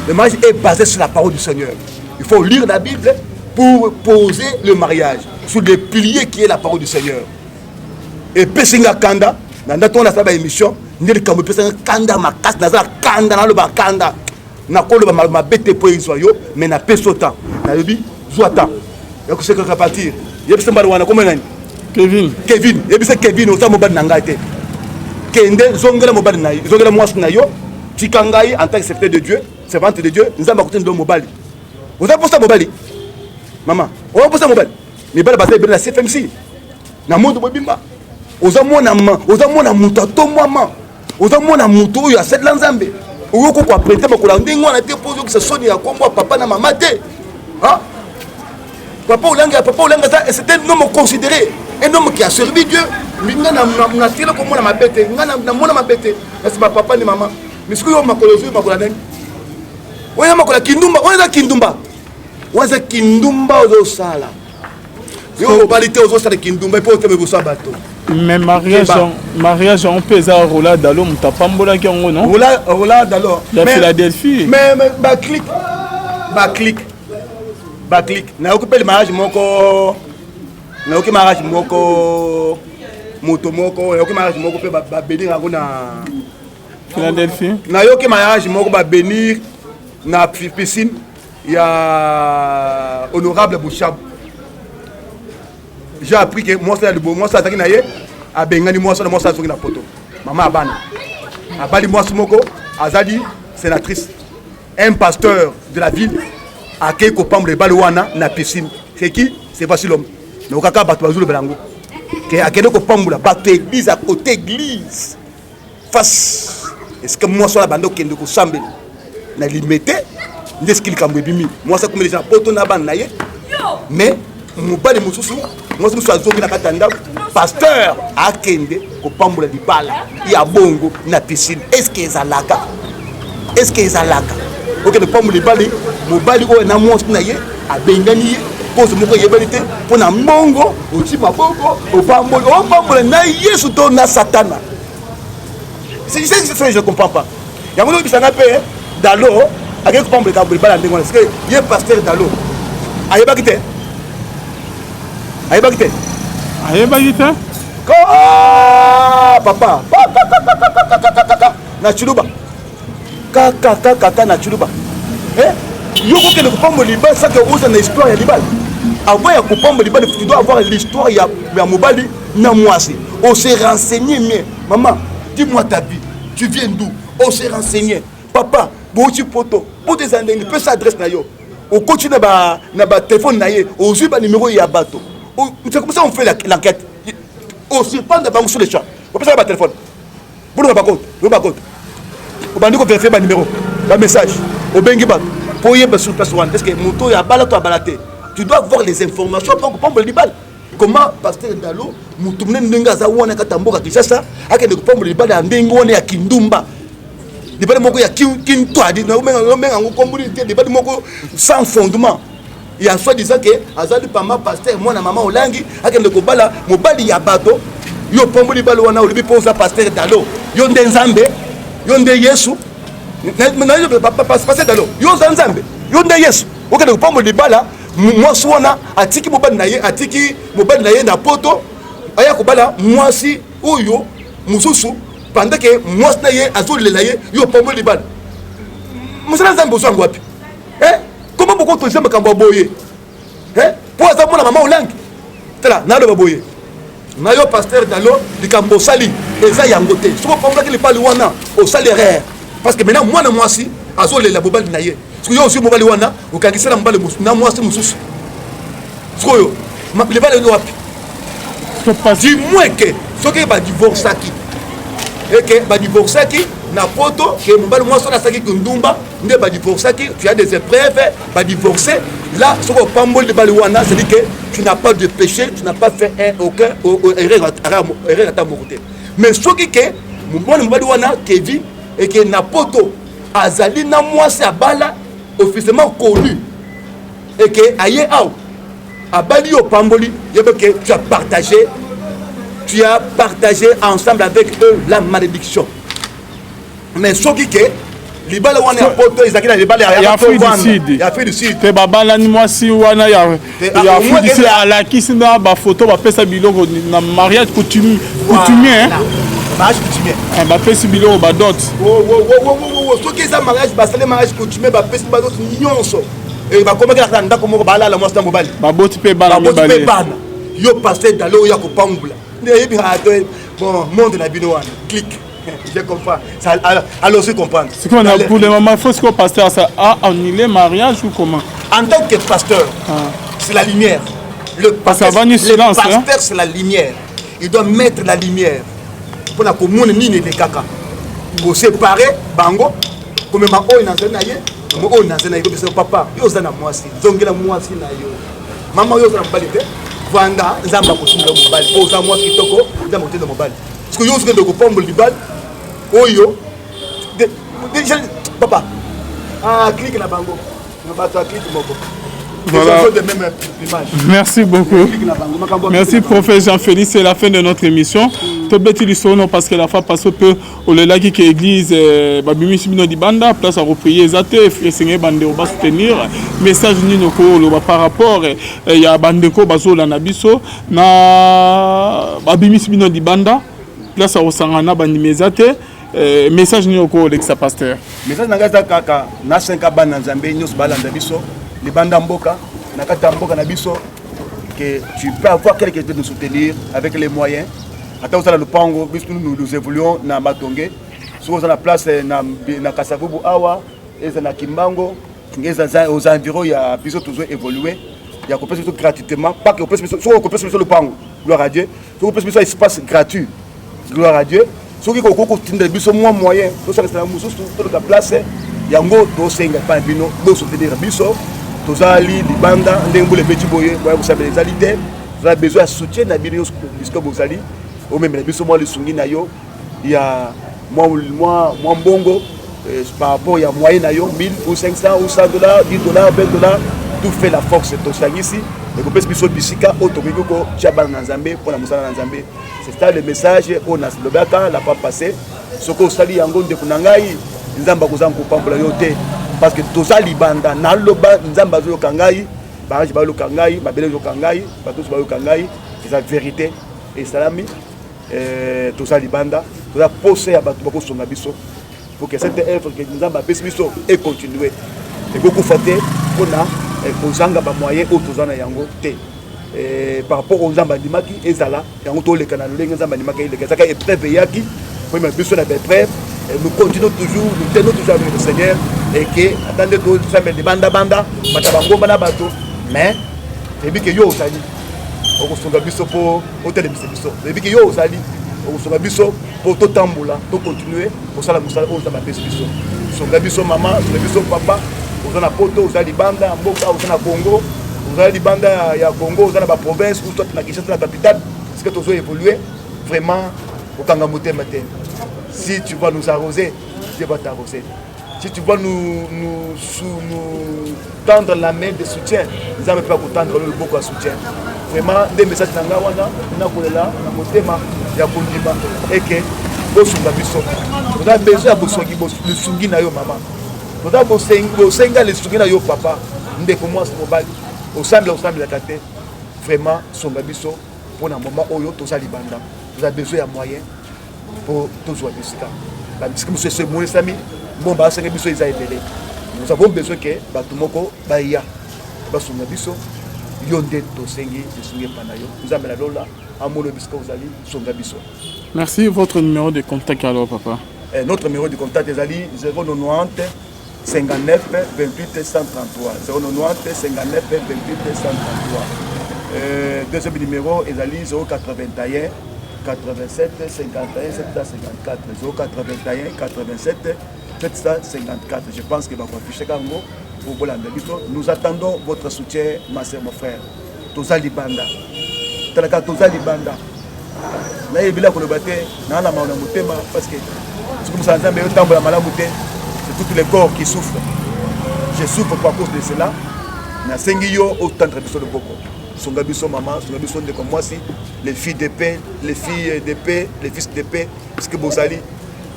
le mariage est basé sur la parole du Seigneur. Il faut lire la Bible pour poser le mariage sur les piliers qui est la parole du Seigneur. Epesi nga kanda na ndako wana, nasala baémission nde likambo epesanga kanda makasi. Naza na kanda, naloba kanda, nakoloba mabe te mpo ezwa yo, mais napesi yo temps. Nalobi zwa temps ya kosekaka partir. Yebisa mbala wana, komona nani? Kevin. Kevin, yebisa Kevin, oza mobali na ngai te. Kende, zongela mobali na yo, zongela mwasi na yo. Tika ngai en tant que serviteur de Dieu, servante de Dieu. Nzambe akotindi mobali. Oza posa mobali, mama, oza posa mobali. Mibali baza ebele na CFMC, na monde mobimba. Oza mwana, oza mwana moto atombwama, oza mwana moto oyo asalela Nzambe. Oyoki koaprete makolo ya ndenge wana te, mpo ozokisa soni ya kombo ya papa na mama te. Papa Olangi, papa Olangi, c'était un homme considéré, un homme qui a servi Dieu. Nga natikala komona mabe te, nga namona mabe te na nsima papa ni mama. Mais sikoyo makolo ozwi, makolo ya nani oyo? Makolo ya kindumba oyo, eza kindumba oyo, eza kindumba ozosala. Yo obali te, ozosala kindumba mpo otema liboso ya bato. Mais mariage, mariage yango mpe eza Rola Dalo moto apambolaki yango, non? Rola Dalo ya Philadelphie. Mais baclique, baclique, baclique. Nayoki mpe mariage moko, nayoki mariage moko, moto moko, nayoki mariage moko mpe babénir yango na Philadelphie. Nayoki mariage moko babénir na piscine ya honorable Bouchab. J'ai appris que mwasi ya libo, mwasi azalaki na ye, abengani mwasi na mwasi azongi na poto. Mama ya bana abali mwasi moko azali sénatrice. Un pasteur de la ville akei kopambola ebale wana na piscine. C'est qui? C'est voici l'homme. Nokaka bato bazolobela yango ke akende kopambola bato église à côté église face. Est-ce que mwasi wana banda okende kosambela na Limete nde eski likambo ebimi? Mwasi akomi deja na poto na bana na ye, mais mobali mosusu, mwasi mosusu azongi na kati ya ndako. Pasteur akende kopambola libala ya bongo na piscine, est-ce ezalaka? Est-ce ezalaka okende kopambola libali, mobali oyo na mwasi na ye abengani ye, cause moko eyebani te, mpo na mbongo, oti maboko, opamboli, opambola na Yesu to na Satana? C'est ça, je comprends pas. Yango oyebisanga mpe Dalo akei kopambola likambo libala ndenge wana. Sike ye pasteur Dalo ayebaki te, ayebaki te. Ayebaki te. Papa na Chiluba, kakakakaka na Chiluba, yo kokende kopambola libala sake oza na histoire ya libala. Avant ya kopambola libala, tu dois avoir l'histoire ya mobali na mwasi. On se renseigner mieux. Maman, dis-moi ta vie, tu viens d'où? On se renseigner. Papa, bouti poto, poto eza ndenge, pesa adresse na yo. Okoti na ba na ba téléphone na ye, ozwi ba numéro ya bato. C'est comme ça on fait l'enquête. On se prend bango sur le champ, opesa ba téléphone, boluka bakote, loba bakote, obandi kovérifier ba numéro, ba message, obengi bato mpo oyeba sur place wana est ce que moto oyo abala to abala te. Tu dois avoir les informations mpo kopambola libala. Comment pasteur Dalo, motu monene ndenge aza wana kati ya mboka Kinshasa, akende kopambola libala ya ndenge wana ya kindumba, libala moko ya kintwadi, omenga yango komboli te, libala moko sans fondement ya soi disant ke azali pama pasteur, mwana mama Olangi, akende kobala mobali ya bato? Yo pamboli libala wana, olobi mpo oza pasteur Dalo, yo nde Nzambe, yo nde Yesu? Pasteur Dalo, yo oza Nzambe, yo nde Yesu? Okende kopambola libala, mwasi wana atiki mobali na ye, atiki mobali na ye na poto, aya kobala mwasi oyo mosusu pendant ke mwasi na ye azolela ye. Yo opamboli libala, mosala Nzambe ozwa yango wapi? Comment bokotoza makambo ya boye mpo aza mwana mama Olangi? Tala, naloba boye na yo, pasteur Dalo, likambo osali eza yango te. Soki opambolaki libali wana, osali erreur, parce que maintenant mwana mwasi azolela mobali na ye. Soki yo ozwi mobali wana, okangisa na mobali na mwasi mosusu, sikoyo libala eno wapi? Du moins ke soki badivorçaki, eke badivorçaki na poto, ke mobali mwasi wana asalaki kindumba nde badivorçaki, tu as des épreuves, badivorce là, soki opamboli libali wana, c'est dit que tu n'as pas de péché, tu n'as pas fait un, aucun erreur, erreur ata moko te. Mais soki ke mwana mobali wana Kevi eke na poto, azali na mwasi abala officiellement connu, eke aye awa abali, yo opamboli, yeba ke tu as partagé, tu as partagé ensemble avec eux la malédiction. Mais soki ke libala wana ya poto ezalaki na libala ya Afrique du Sud, ya Afrique du Sud te, babalani, mwasi wana ya Afrique du Sud alakisi na bafoto, bapesa biloko na mariage coutumier. Mariage coutumier. Bapesi biloko, badot. Soki eza mariage, basali mariage coutumier, bapesi badot nyonso, bakomaki na ndako moko, balala mwasi na mobali. Baboti mpe bana. Baboti mpe bana. Yo pasteur Dalo oyo ya kopangula nde oyebi te. Bon, monde na bino wana, clique, je comprends ça, alors je comprendre. C'est qu'on a pour le moment, il faut ce que pasteur ça a annulé mariage ou comment? En tant que pasteur, ah, c'est la lumière. Le pasteur, le silence, pasteur, hein? C'est la lumière, il doit mettre la lumière mpona komona nini elekaka, koséparer bango, komema oyo na nzela na ye, oyo na nzela na ye. Kobisa papa, yo oza na mwasi, zongela mwasi na yo. Mama, oyo oza na mobali te, vanda, Nzambe akotinda mobali. Oyo oza mwasi kitoko, Nzambe akotinda mobali. Parce que yo ozokende kopambola libala oyo, papa, ah, clique na bango na bato ya clique moko. Voilà. Merci beaucoup. Merci prophète Jean-Félix, c'est la fin de notre émission. Tobeti lisolo parce que la fois passée peu olelaki ke église euh, babimisi bino libanda place ya koprier eza te esengeli bandeko basoutenir message nini okoloba par rapport euh, ya bandeko bazolanda biso na babimisi bino libanda place ya kosangana na bandimi eza te euh, message nini okolekisa pasteur message na ngai eza kaka nasenga bana nzambe nyonso balanda biso libanda mboka na kati ya mboka na biso que tu peux avoir quelque chose de nous soutenir avec les moyens ata ozala lopango biso nous, nous évoluons na matonge soki oza na place eh, na, na kasavubu awa eza na kimbango eza aux environs ya biso tozo évoluer ya kopesa biso gratuitement pas que opesa biso soki okopesa biso lopango gloire à dieu soki opesa biso espace gratuit gloire à dieu soki kokoki kotindela biso mwa moyen tosangisa na mosusu toluka place yango tosenga epai na bino bosoutenir biso tozali libanda ndenge mbula ebeti boye boya kosambela ezali te toza besoin ya soutien na bino nyonso bisika bozali omemela biso mwa lisungi na yo ya mwa, mwa, mwa mbongo eh, par rapport ya moyen na yo 1000 ou 500 ou 100 dollars 10 dollars 20 dollars tout fait la force tosangisi ekopesa biso bisika oyo tokoki kotya bana na nzambe mpo na mosala na nzambe c'est ça le message oyo nalobaka la fois passé soki osali yango ndeko na ngai nzambe akozanga kopambola yo te parce que toza libanda naloba nzambe azoyoka ngai baange bayoka ngai mabele ezoyoka ngai bato nyonso bayoka ngai eza verité esalami eh, toza libanda toza posa ya bato bakosonga biso pour que cette œuvre que nzambe apesi biso econtinue ekokufa te mpona eh, kozanga bamoyen oyo toza na yango te eh, par rapport oyo nzambe andimaki ezala yango toleka na lolenge nzambe andimaki eleka ezalaka épreuve eyaki po biso na baépreuve nous continuons toujours nous tenons toujours avec le seigneur et que ata nde tosambela libandabanda mata bangomba na bato mais toyebi ke yo ozali okosunga biso mpo otelemisa biso toyebi ke yo ozali okosunga biso mpo totambola tocontinue kosala mosala oyo nzambe apesi biso sunga biso mama sunga biso papa oza na poto oza libanda ya mboka oza na congo oza libanda ya congo oza na baprovince ou soit na kinshasa na capitale sika tozo évolue vraiment kokanga motema te si tu vas nous arroser Dieu va t'arroser si tu vas nous, nous, sous, nous tendre la main de soutien nzambe mpe akotendre yo loboko ya soutien vraiment nde message na ngai wana nakolela na motema ya kondima eke bosunga biso toza besoin ya bosungi lisungi na yo mama toza bosenga lisungi na yo papa ndeko mwasi mobali osambela osambelaka te vraiment sunga biso mpo na moma oyo toza libanda toza besoin ya moyen mpo tozwa bisika babisika mosusu esi emonisami mbongo basenga biso eza ebele nous avons besoin ke bato moko baya basunga biso yo nde tosengi lisungi epa na yo nzambe na lola amona bisika ozali sunga biso merci votre numéro de contact alors papa eh, notre numéro de contact ezali 090 59 28 133 090 59 28 133 euh, deuxième numéro ezali 081 87 51 754 081 87 754 je pense que bakoaffiche yango po bolanda biso nous attendons votre soutien ma sœur mon frère toza libanda talaka toza libanda nayebi la koloba te naa na mawa na motema parce que soki mosala nzambe eyotambola malamu te c'est tout le corps qui souffre je souffre pour à cause de cela nasengi yo otendre biso loboko sunga biso mama sunga biso ndeko mwasi les filles de paix les filles de paix les fils de paix puisque bozali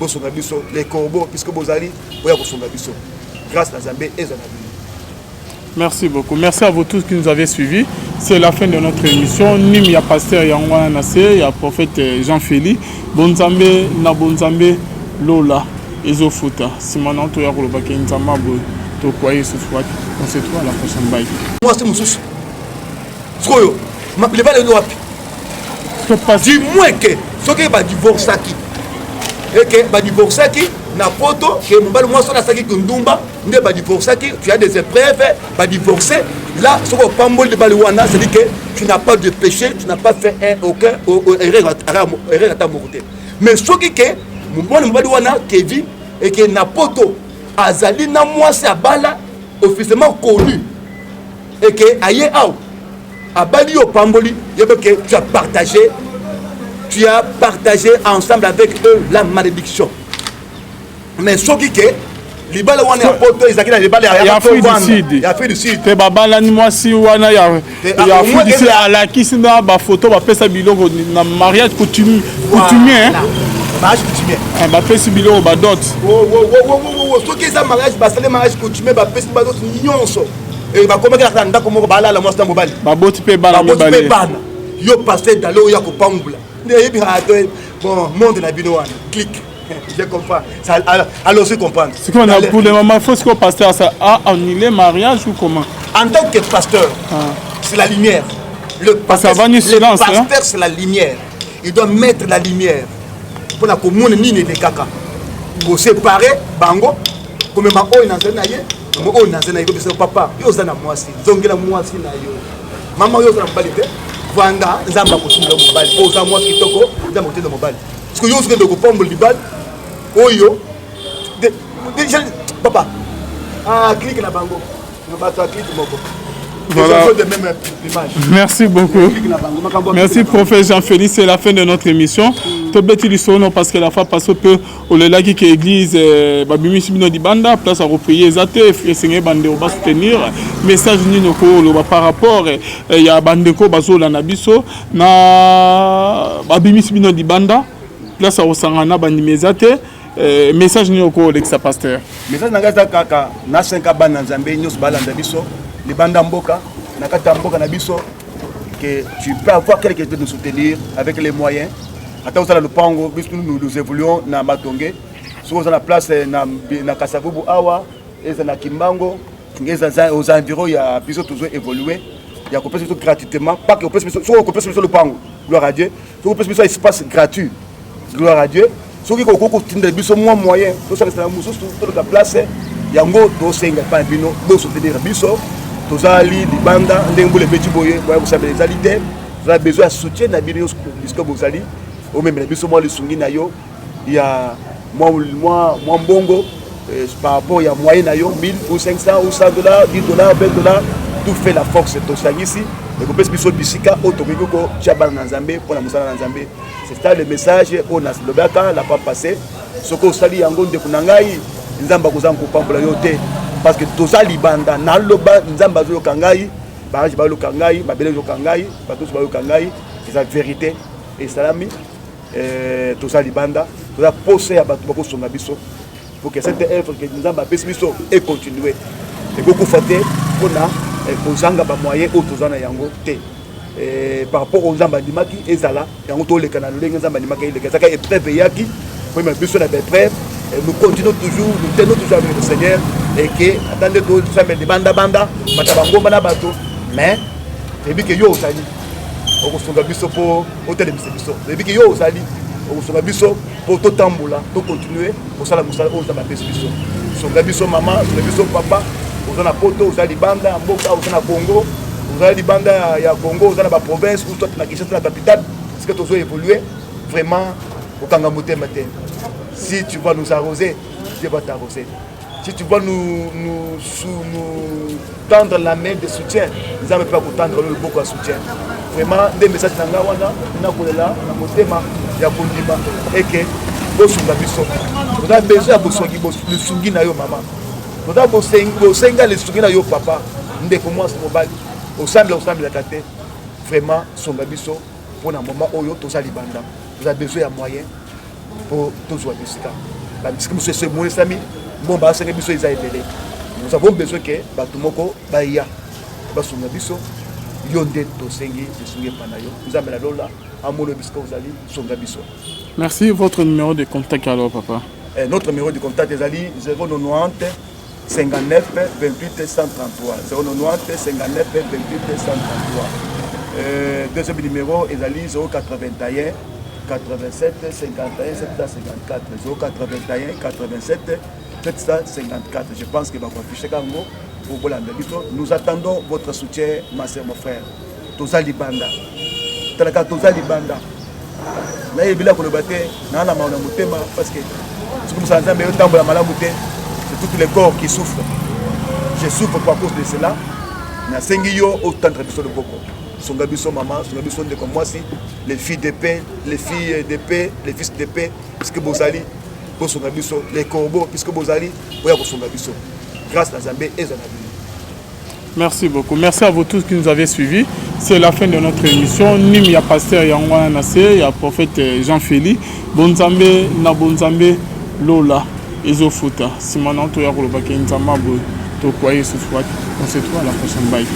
bosunga biso les corbeaux puisque bozali boya kosunga biso grâce na nzambe ezala na bino Merci beaucoup. Merci à vous tous qui nous avez suivis. C'est la fin de notre émission. Nim ya pasteur Yangwana Nassé, ya prophète Jean Félix. Bonzambe na Bonzambe Lola ezofuta. Sima na to ya koloba ke Nzamba boye. To kwa Yesu wapi. On se trouve à la prochaine bye. Moi c'est mususu. Sikoyo, libala eno wapi? Du moins que soki ba divorçaki. Et que ba divorçaki na poto ke mobali mwasi wana asalaki kindumba nde ba divorçaki tu as des épreuves ba divorcer là soki opamboli libali wana c'est dit que tu n'as pas de péché tu n'as pas fait un, aucun erreur erreur ata moko te mais soki ke mwana mobali wana kevi eke na poto azali na mwasi abala officiellement connu eke aye awa abali yo opamboli yeba ke tu as partagé tu as partagé ensemble avec eux la malédiction mais soki ke Libala wana ya poto ezalaki na libala ya Afrique du Sud. Ya Afrique du Sud. Te babalani mwasi wana ya ya Afrique du Sud alakisi na ba photo bapesa biloko na mariage coutumier. Coutumier. Mariage coutumier. Eh, bapesi biloko ba dot. Soki eza mariage basali mariage coutumier bapesi ba dot nyonso. Eh, bakomaki na ndako moko balala mwasi na mobali. Baboti mpe bana mibale. Baboti mpe bana. Yo pasteur dalo oya kopangula. Nde yebi bon monde na bino wana. Clique. Je comprends. Ça, alors, alors, je comprends. C'est qu'on a pour le moment, il faut ce que le pasteur ça a annulé mariage ou comment En tant que pasteur, ah. c'est la lumière. Le pasteur, le hein? pasteur c'est la lumière. Il doit mettre la lumière. Pour la commune, nini les kaka. Pour séparer bango, komema oyo na nzela na ye, oyo na nzela na ye, biso papa, yo oza na mwasi, zongela mwasi na yo. Mama yo oza na mobali te, vanda nzambe akotinda mobali. Oza mwasi kitoko, nzambe akotinda mobali. Parce que yo ozokende kopambola libala oyo papa ah, clique na bango na bato ya clique moko. Voilà. Merci beaucoup. Merci prophète Jean-Félix. C'est la fin de notre émission. Tobeti lisolo parce que la fois passée peu olelaki que église euh, babimisi bino libanda place à reprier eza te esengeli bandeko ba soutenir message nini okoloba par rapport euh, ya bandeko bazolanda biso na babimisi bino libanda place ya kosangana na bandimi eza te eh, message nini okoki kolekisa pasteur message na ngai eza kaka nasenga bana nzambe nyonso balanda biso libanda mboka na kati ya mboka na biso que tu peux avoir quelque chose de nous soutenir avec les moyens ata ozala lopango biso nous, nous évoluons na matonge soki oza na place eh, na, na kasavubu awa eza na kimbango eza aux environs ya biso tozo évoluer ya kopesa biso gratuitement pas que opesa biso soki okopesa biso lopango gloire à Dieu soki opesa biso espace gratuit gloire à Dieu soki kokoki kotinda biso mwa moyen tosangisa na mosusu toluka place yango tosenga epai na bino bosoutenir biso tozali libanda ndenge mbula ebeti boye boya kosambela ezali te tozala besoin ya soutien na bino nyonso bisika bozali omemela biso mwa lisungi na yo ya mwa, mwa, mwa mbongo eh, par rapport ya moyen na yo 1000 ou 500 ou 100 dollars 10 dollars 20 dollars tout fait la force tosangisi ekopesa biso bisika oyo tokoki kotya bana na nzambe mpo na mosala na nzambe. C'est ça le message oyo nalobaka la fois passée. Soki osali yango ndeko na ngai, nzambe akozanga kopambola yo te parce que toza libanda. Naloba nzambe azoyoka ngai, baange bayoka ngai, mabele ezoyoka ngai, bato nyonso bayoka ngai. Eza vérité esalami. Eh, toza libanda, toza posa ya bato bakosonga biso pour que cette œuvre que nzambe apesi biso econtinue, ekokufa te mpona eh, kozanga bamoyen oyo toza na yango te. Eh, par rapport oyo nzambe andimaki ezala yango, toleka na lolenge nzambe andimaki eleka. Ezalaka épreuve eyaki koyema biso na baépreuve. Nous continuons toujours, nous tenons toujours avec le Seigneur et que ata nde tosambela libandabanda mata bangomba na bato, mais toyebi ke yo ozali okosunga biso mpo otelemisa biso. Toyebi ke yo ozali okosunga biso mpo totambola, tocontinue kosala mosala oyo nzambe apesi biso. Sunga biso mama, sunga biso papa, oza na poto, oza libanda ya mboka, oza na Congo, oza libanda ya Congo, oza na baprovince ou soit na Kinshasa na capitale, sika tozo évoluer vraiment. Kokanga motema te. Si tu vas nous arroser, Dieu va t'arroser. Si tu vas nous, nous, sous, nous tendre la main de soutien, nzambe mpe akotendre lo loboko ya soutien. Vraiment nde message na ngai wana, nakolela na motema ya kondima eke bosunga biso. Toza besoin ya bosungi, lisungi na yo mama, toza bosenga lisungi na yo papa, ndeko mwasi, mobali, osambela osambelaka te, vraiment sunga biso mpona moma oyo toza libanda, toza besoin ya moyen mpo tozwa bisika babisika mosusu esi emonisami mbongo basenga biso eza ebele. Nous avons besoin ke bato moko baya basunga biso. Yo nde tosengi lisungi epa na yo. Nzambe na lola amona bisika ozali, sunga biso. Merci. Votre numéro de contact alors, papa? Eh, notre numéro de contact ezali 090 59 28 133, 090 59 28 133. euh, deuxième numéro ezali 081 87 51 754, 081 87 754. Je pense que bakoaffiche yango po bolanda biso. Nous attendons votre soutien, ma sœur, mon frère. Toza libanda, talaka toza libanda, nayebila koloba te, naa na mawa na motema parce que soki mosala nzambe eyotambola malamu te, c'est tout le corps qui souffre. Je souffre pour à cause de cela. Nasengi yo otendre biso loboko, sunga biso mama, sunga biso ndeko mwasi, les filles de paix, les filles de paix, les fils de paix, parce que bozali. Bosunga biso les corbeaux, puisque bozali boya kosunga biso. Grâce na Nzambe eza na bino. Merci beaucoup. Merci à vous tous qui nous avez suivis. C'est la fin de notre émission. Nim ya pasteur Yangwana Nassé, ya prophète Jean-Félix. Bonzambe na bonzambe Lola ezofuta. Simana to ya kolobaki nzamba boye. To kwa Yesu. On se trouve à la prochaine. Bye.